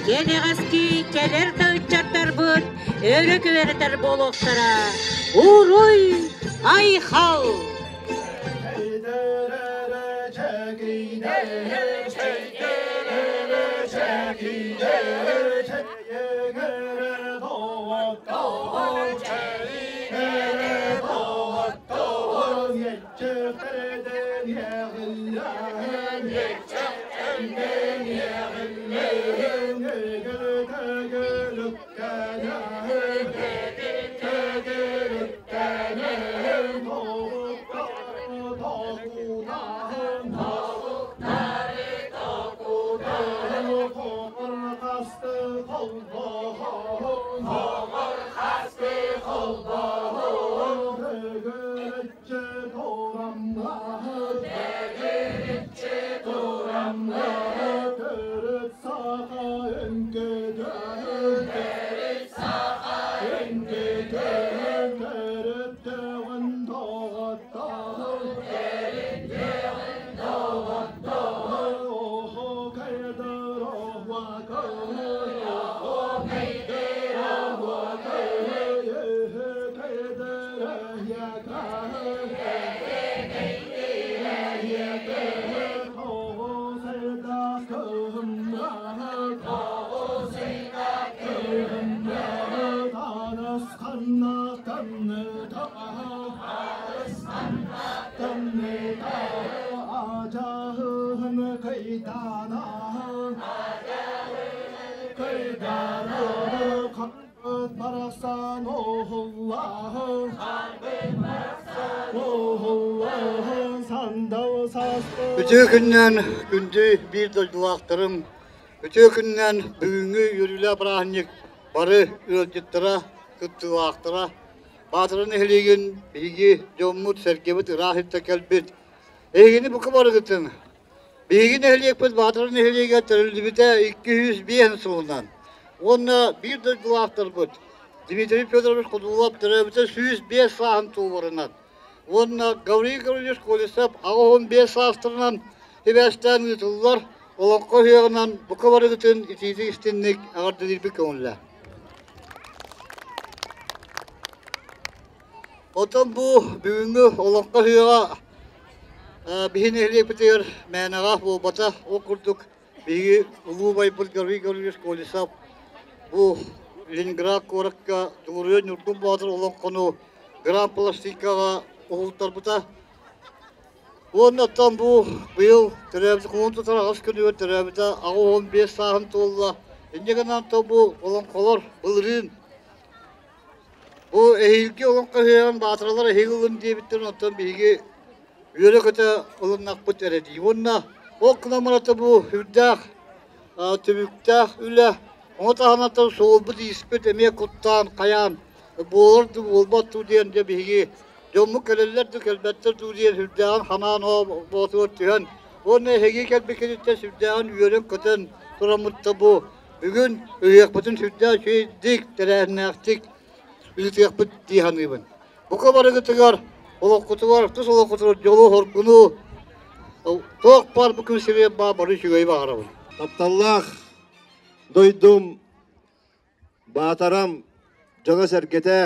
кэнэҕэски кэлэр да ыччаттарбыт өрө күөрэтэр буолуохтара. Уруй айхал! Үтүө күннээн күндү биир дойдулаахтарым, үтүө күннээн бүгүҥҥү үөрүүлээх бырааһынньык бары ыалдьыттара, кыттыылаахтара, Баатара нэһилиэгин биһиги дьоммут-сэргэбит ыраах илтэ кэлбит. Эһигини бука барыгытын Биһиги нэһилиэкпит Баатара нэһилиэгэ тэриллибитэ 205 сылынан уонна биир дойдулаахтарбыт Дмитрий Федорович Ходулов төрөөбүтэ 105 сааһын туоларынан уонна Гаврил Гаврильевич Колесов 85 саастарынан сибээстээн ыытыллар Олоҥхо ыһыаҕынан бука барыгытын итиитик истинник эҕэрдэлиирбит көҥүллээх. Оттон бу бүгүҥҥү Олоҥхо ыһыаҕа Биһи нэһилиэкпитигэр мээнэҕэ буолбатах, ол курдук биһиги улуу убайбыт Гаврил Гаврильевич Колесов бу Ленинград куоракка Дьулуруйа Ньургун Боотур олоҥхону Гранд Пластинкаҕа уһултарбыта. Уонна оттон бу быйыл төрөөбүт кулун тутар аҕыс күнүгэр төрөөбүтэ 85 сааһын туолла. Инньэ гынан бу олоҥхолор былырыын Бу эһиилги олоҥхо ыһыаҕын баатыралар эһиил ылын диэбиттэрин оттон биһиги үөрэ-көтө ылыннахпыт эрэ дии. Уонна ол гынан баран бу сүрдээх түбүктээх үлэ, ону таһынан суолбут-ииспит эмиэ куттаан, хайаан буолар дуу, буолбат дуу диэн дьэ биһиги дьоммут кэлэллэр дуу, кэлбэттэр дуу диэн сүрдээҕин ханаан оҕотугар түһэн уонна эһиги кэлбиккититтэн сүрдээҕин үөрэн-көтөн тураммыт да бу Бүгүн ыһыахпытын сүрдээх үчүгэйдик, тэрээһиннээхтик ыытыахпыт дии саныыбын. Бука барыгытыгар, олоххутугар, тус олоххутугар дьолу-соргуну, туох баар бу күн сиригэр баар бары үчүгэйи баҕарабын. Тапталлаах дойдум, Баатарам дьоно-сэргэтэ,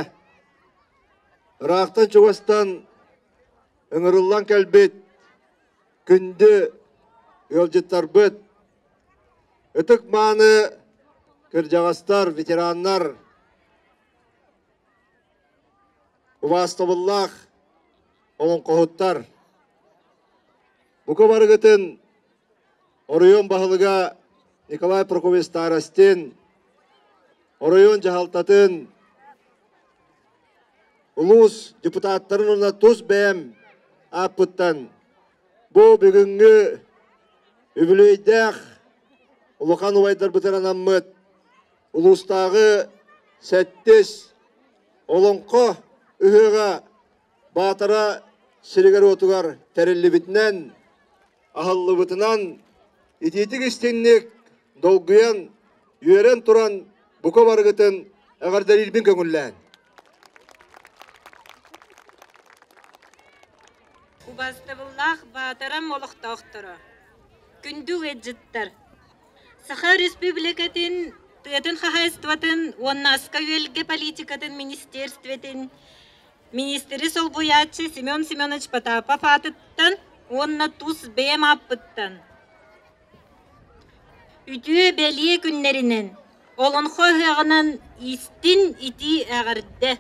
ыраахтан-чугастан ыҥырыллан кэлбит күндү ыалдьыттарбыт. Ытык мааны кырдьаҕастар, ветераннар, убаастабыллаах олоҥхоһуттар, бука барыгытын оройуон баһылыга Николай Прокопьевич Старостин, оройуон дьаһалтатын, улуус депутаттарын уонна тус бэйэм ааппыттан бу бүгүҥҥү үбүлүөйдээх улахан убайдарбытын анаммыт улуустааҕы сэттис Олоҥхо ыһыаҕа Баатара сиригэр-уотугар тэриллибитинэн, аһыллыбытынан итиитик-истиҥник долгуйан, үөрэн туран бука барыгытын эҕэрдэлиирбин көҥүллээн. Убаастабыллаах Баатарам олохтоохторо, күндү ыалдьыттар! Саха Өрөспүүбүлүкэтин тыатын хаһаайыстыбатын уонна аска-үөлгэ политикатын министерствотын министри солбуйааччы Семен Семенович Потапов аатыттан уонна тус бэйэм ааппыттан үтүө бэлиэ күннэринэн Олоҥхо ыһыаҕынан истин итии эҕэрдэ!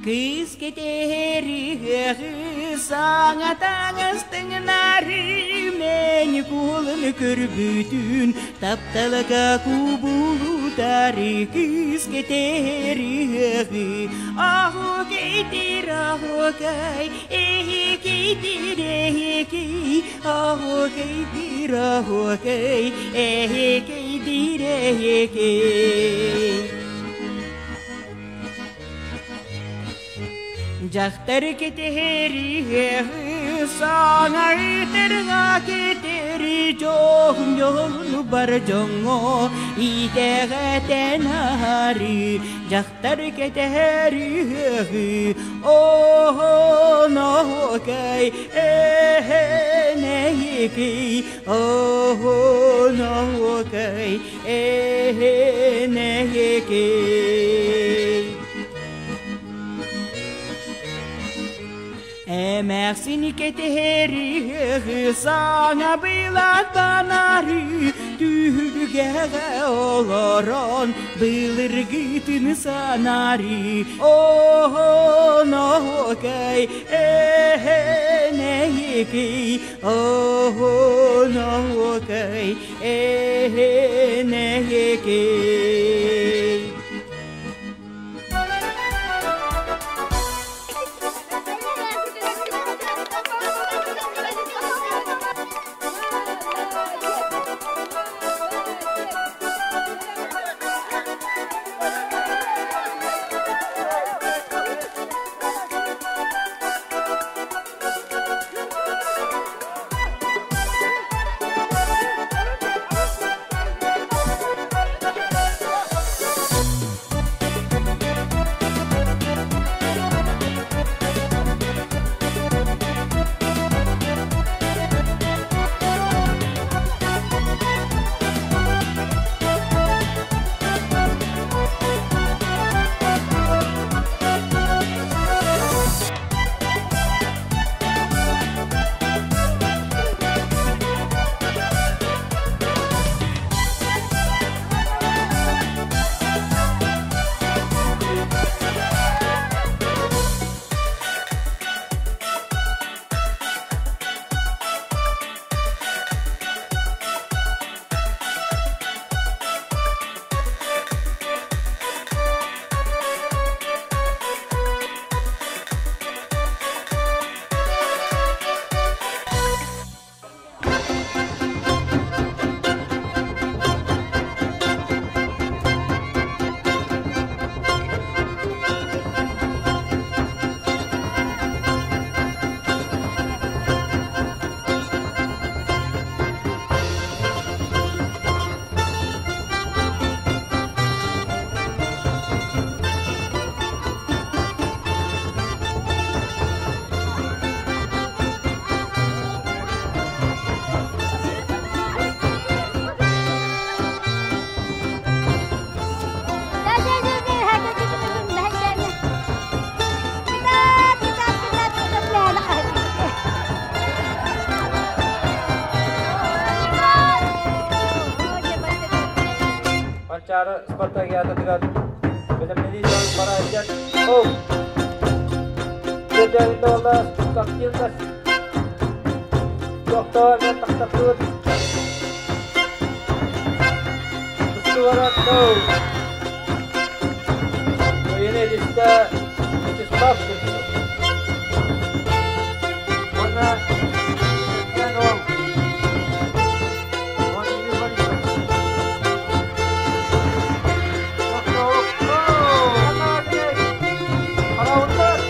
Кыыс кэтэһэри саҥа таҥас тыҥнары мэник уолун көрбүтүн тапталга кубулутары кыыс кэтэһэри аһокей аһокей эхикей эхикей аһокей аһокей эхикей эхикей. Дьахтар кэтэһэри саҥа ыытырга кэтэри дьоһун дьолуну бар дьоҥҥо итэҕэтэн аһары дьахтар кэтэһэри оһоноһокай эһэнэйикий оһоноһокай эһэнэйикий. Эмээхсини кэтэһэри саҥа былааттанары түһүлгэҕэ олорон былыргытын санаары оһоноһокай эһэнэйикий оһоноһокай эһэнэйикий. Манчаары спартакиадатыгар бэлэмнэнии дьон бара сылдьар. Ол Дьэ, буолла активность тохтоо мен тахсахтыыр. Тустугара тыл. Кыайыны илистэ Вячеслав Слепцов. Уонна Кэргэн уол Владимир Борисов. Хараундар!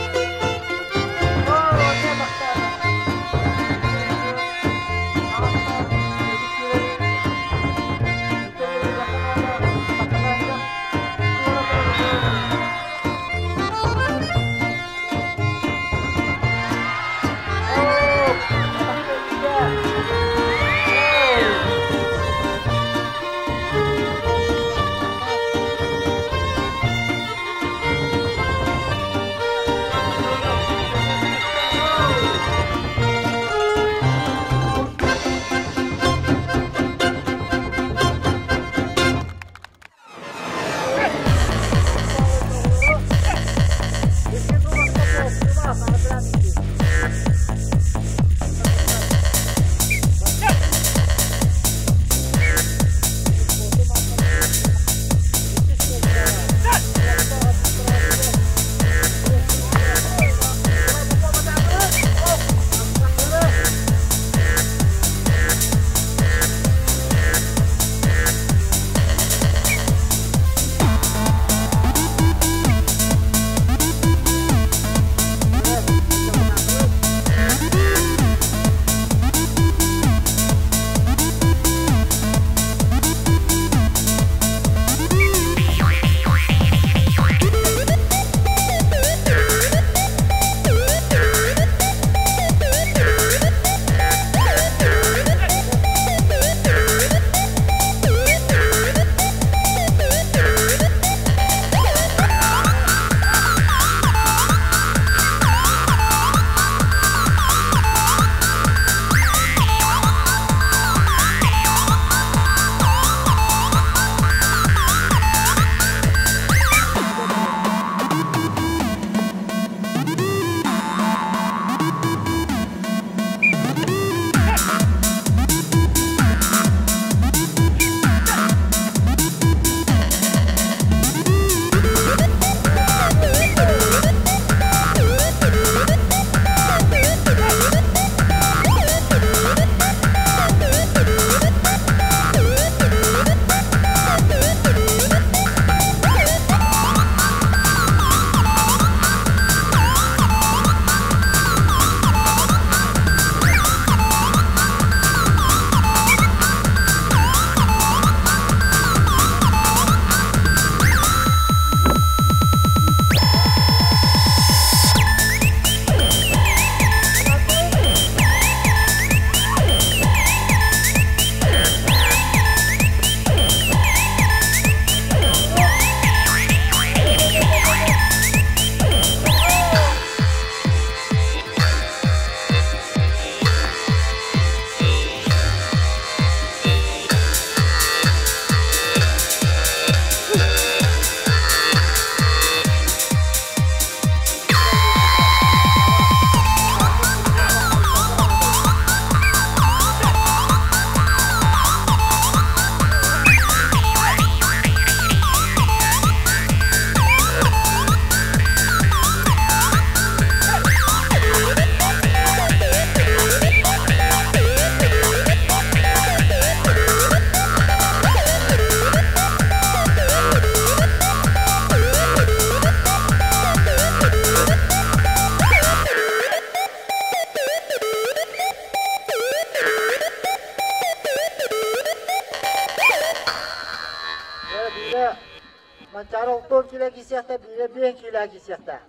Манчаары олтуон киилэ киисиэхтэ, биирэ биэн киилэ киисиэхтэ.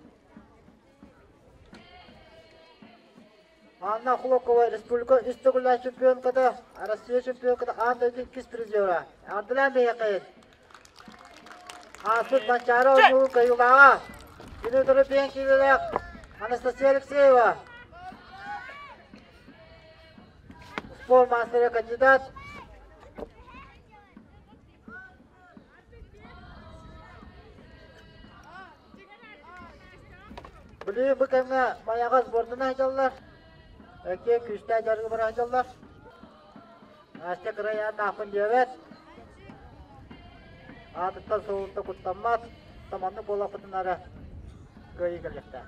Анна Хлопкова республика үс төгүллээх чемпионката, Россия чемпионката, аан дойду иккис призера. Ардылаан биһиэхэ Ааспыт Манчаары оонньуур кыайыылааҕа, күнү утары биэн киилэлээх Анастасия Алексеева. Спорт мастера кандидат. Билигин бу кэмҥэ Майаҕа сбордана сылдьаллар. Эккиэн күүстээх дьарыгы бара сылдьаллар. Настя кыра ааннаахпын диэбэт. Аатыттан суолуттан куттаммат. Маннык буоллахпытына эрэ кыайыы кэлиэхтээх.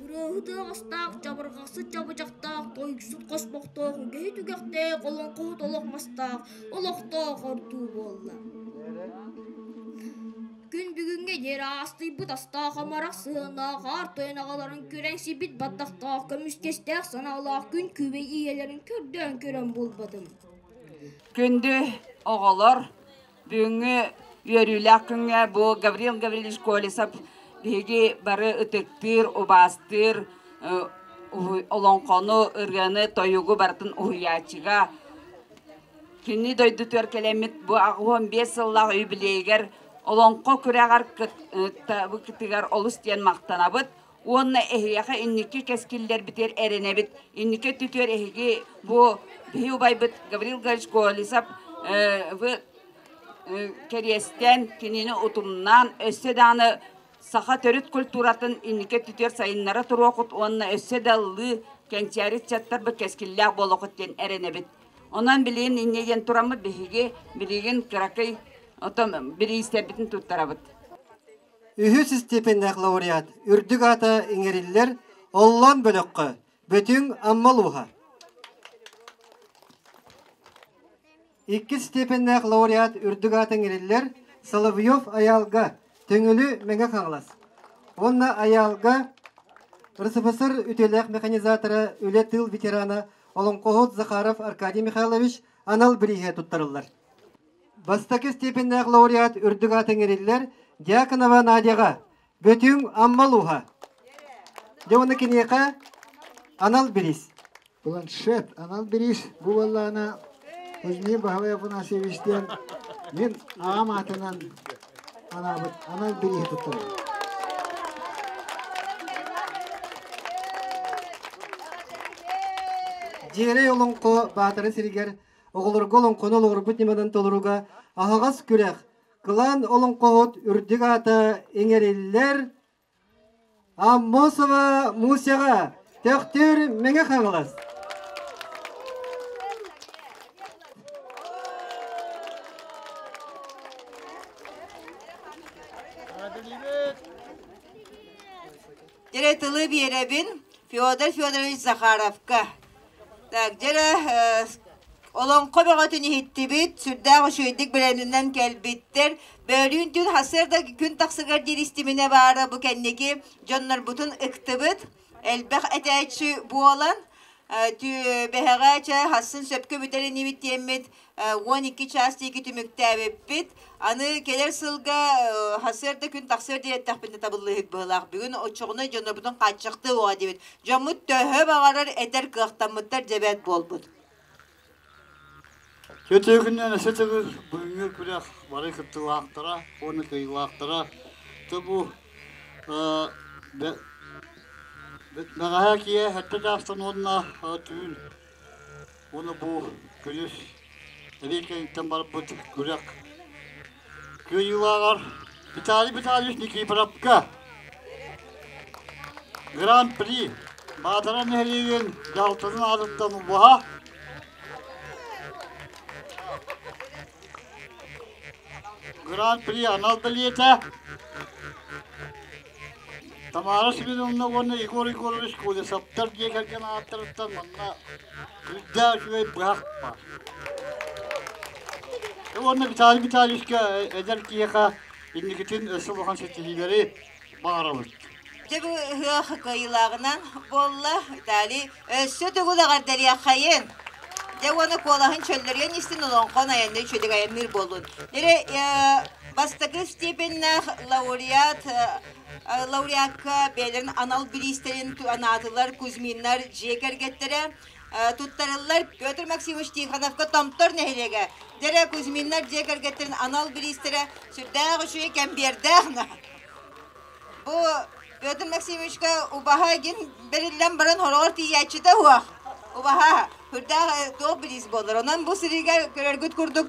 Ырыаһыт ыаҕастаах, чабырҕахсыт чабычахтаах, тойуксут хосбохтоох, үгэһит үгэхтээх, олоҥхоһут олох мастаах, олохтоох ордуу буолла. Күн бүгүҥҥэ диэри аастыйбыт астаах амарах сыһыаннаах аар тойон аҕаларын күрэҥсийбит баттахтаах, көмүскэстээх санаалаах күн күбэй ийэлэрин көрдөөн көрөн булбатым. Күндү оҕолор, бүгүҥҥү үөрүүлээх күҥҥэ бу Гаврил Гаврильевич Колесов биһиги бары ытыктыыр, убаастыыр олоҥхону, ырыаны, тойугу барытын уһуйааччыга кини дойдутугар кэлэммит бу 85 сыллаах юбилейигэр Олоҥхо күрэҕэр кыттыбыккытыгар олус диэн махтанабыт уонна эһиэхэ инники кэскиллэрбитигэр эрэнэбит. Инники өттүтүгэр эһиги бу биһи убайбыт Гаврил Гаврилович Колесов кэриэстээн, кинини утумнаан, өссө даҕаны саха төрүт культуратын инники өттүтүгэр сайыннара туруохут уонна өссө да ыллыы кэнчээри ыччаттарбыт кэскиллээх буолуохут диэн эрэнэбит. Онон билигин инньэ диэн тураммыт биһиги билигин кыракый отон бириистэрбитин туттарабыт. Үһүс степеннээх лауреат үрдүк аата иҥэриллэр Оллоон бөлөххө Бөтүҥ Амма улууһа. Иккис степеннээх лауреат үрдүк аата иҥэриллэр Соловьев Айаалга Төҥүлү Мэҥэ Хаҥалас. Уонна Айаалга РСФСР үтүөлээх механизатора, үлэ тыыл ветерана олоҥхоһут Захаров Аркадий Михайлович анал бирииһэ туттарыллар. Бастакы степеннээх лауреат үрдүк аата иҥэриллэр Дьяконова Надяҕа, Бөтүҥ Амма улууһа. Дьэ уонна киниэхэ анал бириис. Планшет, анал бириис бу буоллаҕына Кузьмин Баһылай Афанасьевич диэн мин аҕам аатынан анаабыт анал бирииһи туттарабын. Дьиэрэй олоҥхо Баатара сиригэр оҕолорго олоҥхону олоҕурбут ньыманан толорууга аһаҕас күрэх Кылаан олоҥхоһут үрдүк аата иҥэриллэр Аммосова Мусяҕа Төхтүр Мэҥэ Хаҥалас. Дьэрэ тылы биэрэбин Федор Федорович Захаровка. Так, дьэрэ олоҥхо бөҕөтүн иһиттибит, сүрдээх үчүгэйдик бэлэмнэнэн кэлбиттэр. Бөөлүүн түүн хасыарда күн тахсыгар диир истиминэ баара бу кэнники дьоннорбутун ыктыбыт. Элбэх этээччи буолан, бэһэҕэ чэ хассын сөпкө бүтэр инибит диэммит 12 чаас диэки түмүктээбиппит. Аны кэлэр сылга хасыарда күн тахсыар диэтэхпинэ табыллыыһык быһыылаах. Бүгүн оччоҕуна дьоннорбутун хааччахтыы уоҕа диэбит. Дьоммут төһө баҕарар этэр кыахтаммыттар дьэбэт буолбут. Сөтүөкүннэн өссө төгүл бүгүҥҥү күрэх бары кыттыылаахтара уонна кыайыылаахтара бу бэҕэһээ киэһэ сэттэ чаастан уонна түүн Уонна бу күнүс эбиэт кэнниттэн барбыт күрэх кыайыылааҕар Виталий Витальевич Никифоровка Гран-при Баатара нэһилиэгин дьаһалтатын аатыттан убаһа Гран-при анал бэлиэтэ Тамара Семеновна уонна Егор Егорович Колесовтар дьиэ кэргэн ааттарыттан манна үрдээх үчүгэй быһах баар. Уонна Виталий Витальевичка эдэр киһиэхэ инникитин өссө улахан ситиһиилэри баҕарабыт. Дьэ бу ыһыах кыайыылааҕынан буолла Виталий. Өссө төгүл эҕэрдэлиэххэйин. Дьэ уонна куолаһын чөллөрүйэн истин олоҥхон айанныы үчүгэй айанныыр буоллун. Дьэ бастакы степеннээх лауреат лауреакка бэйэлэрин анал бириистэрин анаатылар Кузьминнар дьиэ кэргэттэрэ туттарыллар Петр Максимович Тихоновка Томтор нэһилиэгэ. Дьэрэ Кузьминнар дьиэ кэргэттэрин анал бириистэрэ сүрдээх үчүгэй кэмбиэрдээх. Бу Петр Максимовичка убаһа гин бэриллэн баран хороҕор тиийээччитэ уох. Убаһа сүрдээх туох бириис буолар. Онон бу сиригэ көрөргүт курдук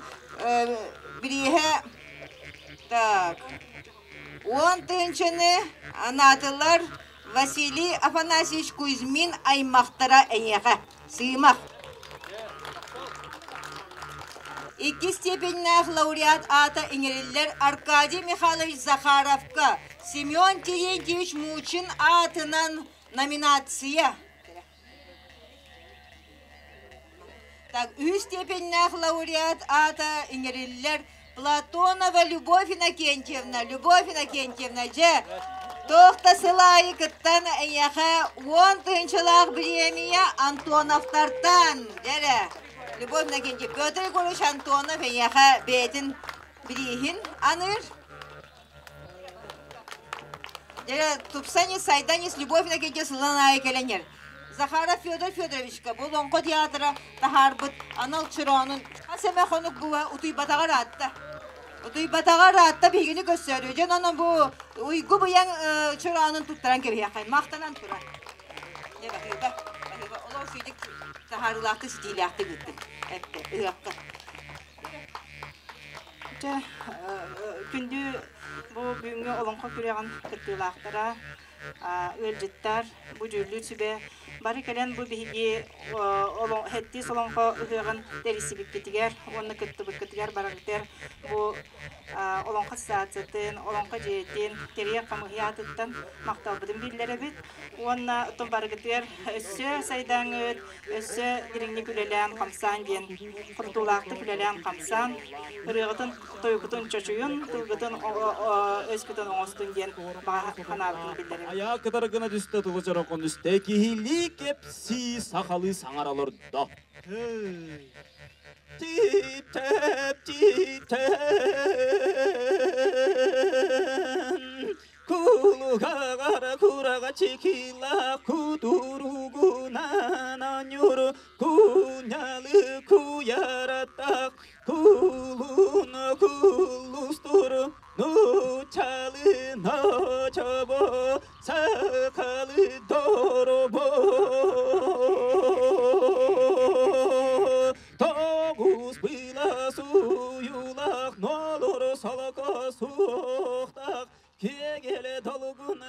бирииһэ так 10 тыһыынчаны анаатылар Василий Афанасьевич Кузьмин аймахтара эйиэхэ. Сыымах. Иккис степеннээх лауреат аата иҥэриллэр Аркадий Михайлович Захаровка Семен Терентьевич Мучин аатынан номинация. Так, үһүс степеннээх лауреат аата иҥэриллэр Платонова Любовь Иннокентьевна. Любовь Иннокентьевна, дьэ, туох да сыл аайы кыттан эйиэхэ 10 тыһыынчалаах бириэмийэ Антоновтартан. Дьэрэ, Любовь Иннокентьевна, Петр Егорович Антонов эйиэхэ бэйэтин бирииһин аныыр. Дьэрэ, тупсан ис, сайдан ис, Любовь Иннокентьевна сылын аайы кэлэн Захаров Федор Федоровичка бу Олоҥхо театра таһаарбыт анал чороонун хас эмэ хонук була утуйбатаҕар аатта. Утуйбатаҕар аатта биһигини көрсөөрү. Дьон онон бу уйгу быйаҥ чороонун туттаран кэбиһиэххэ. Махтанан турар. Дьэ баһыыба, баһыыба. Олох үчүгүйдүк таһаарыылаахтык, ситиилээхтик ыыттык. Эттэ, ыһыахха. Дьэ, күндү бу бүгүҥҥү олоҥхо күрэҕин кыттыылаахтара, ыалдьыттар, бу дьүүллүүр сүбэ бары кэлэн бу биһиги Хэттиис олоҥхо ыһыаҕын тэрийсибиккитигэр уонна кыттыбыккытыгар бараргытыгар бу Олоҥхо ассоциациятын, Олоҥхо дьиэтин тэрийэр хамыыһыйа аатыттан махталбытын биллэрэбит уонна оттон барыгытыгар өссө сайдаҥыт, өссө дириҥник үлэлээн-хамсаан диэн хорутуулаахтык үлэлээн-хамсаан, ырыаҕытын, тойуккутун чочуйун, тылгытын өскүтүн оҥостун диэн баҕа санаабытын биллэрэбит. Айаа кытары гына түстэ тылы чорокон үстэ киһилии кэпсии сахалыы саҥара олордо. Тип-тэп, тип-тэп, Кулугагара курага чикила кутуругунан анюру кунялы куяратак кулун кулустуру нучалы ночобо сакалы доробо Тоғус пыла суюлах нолор солоко суохтах Кегеле толгун.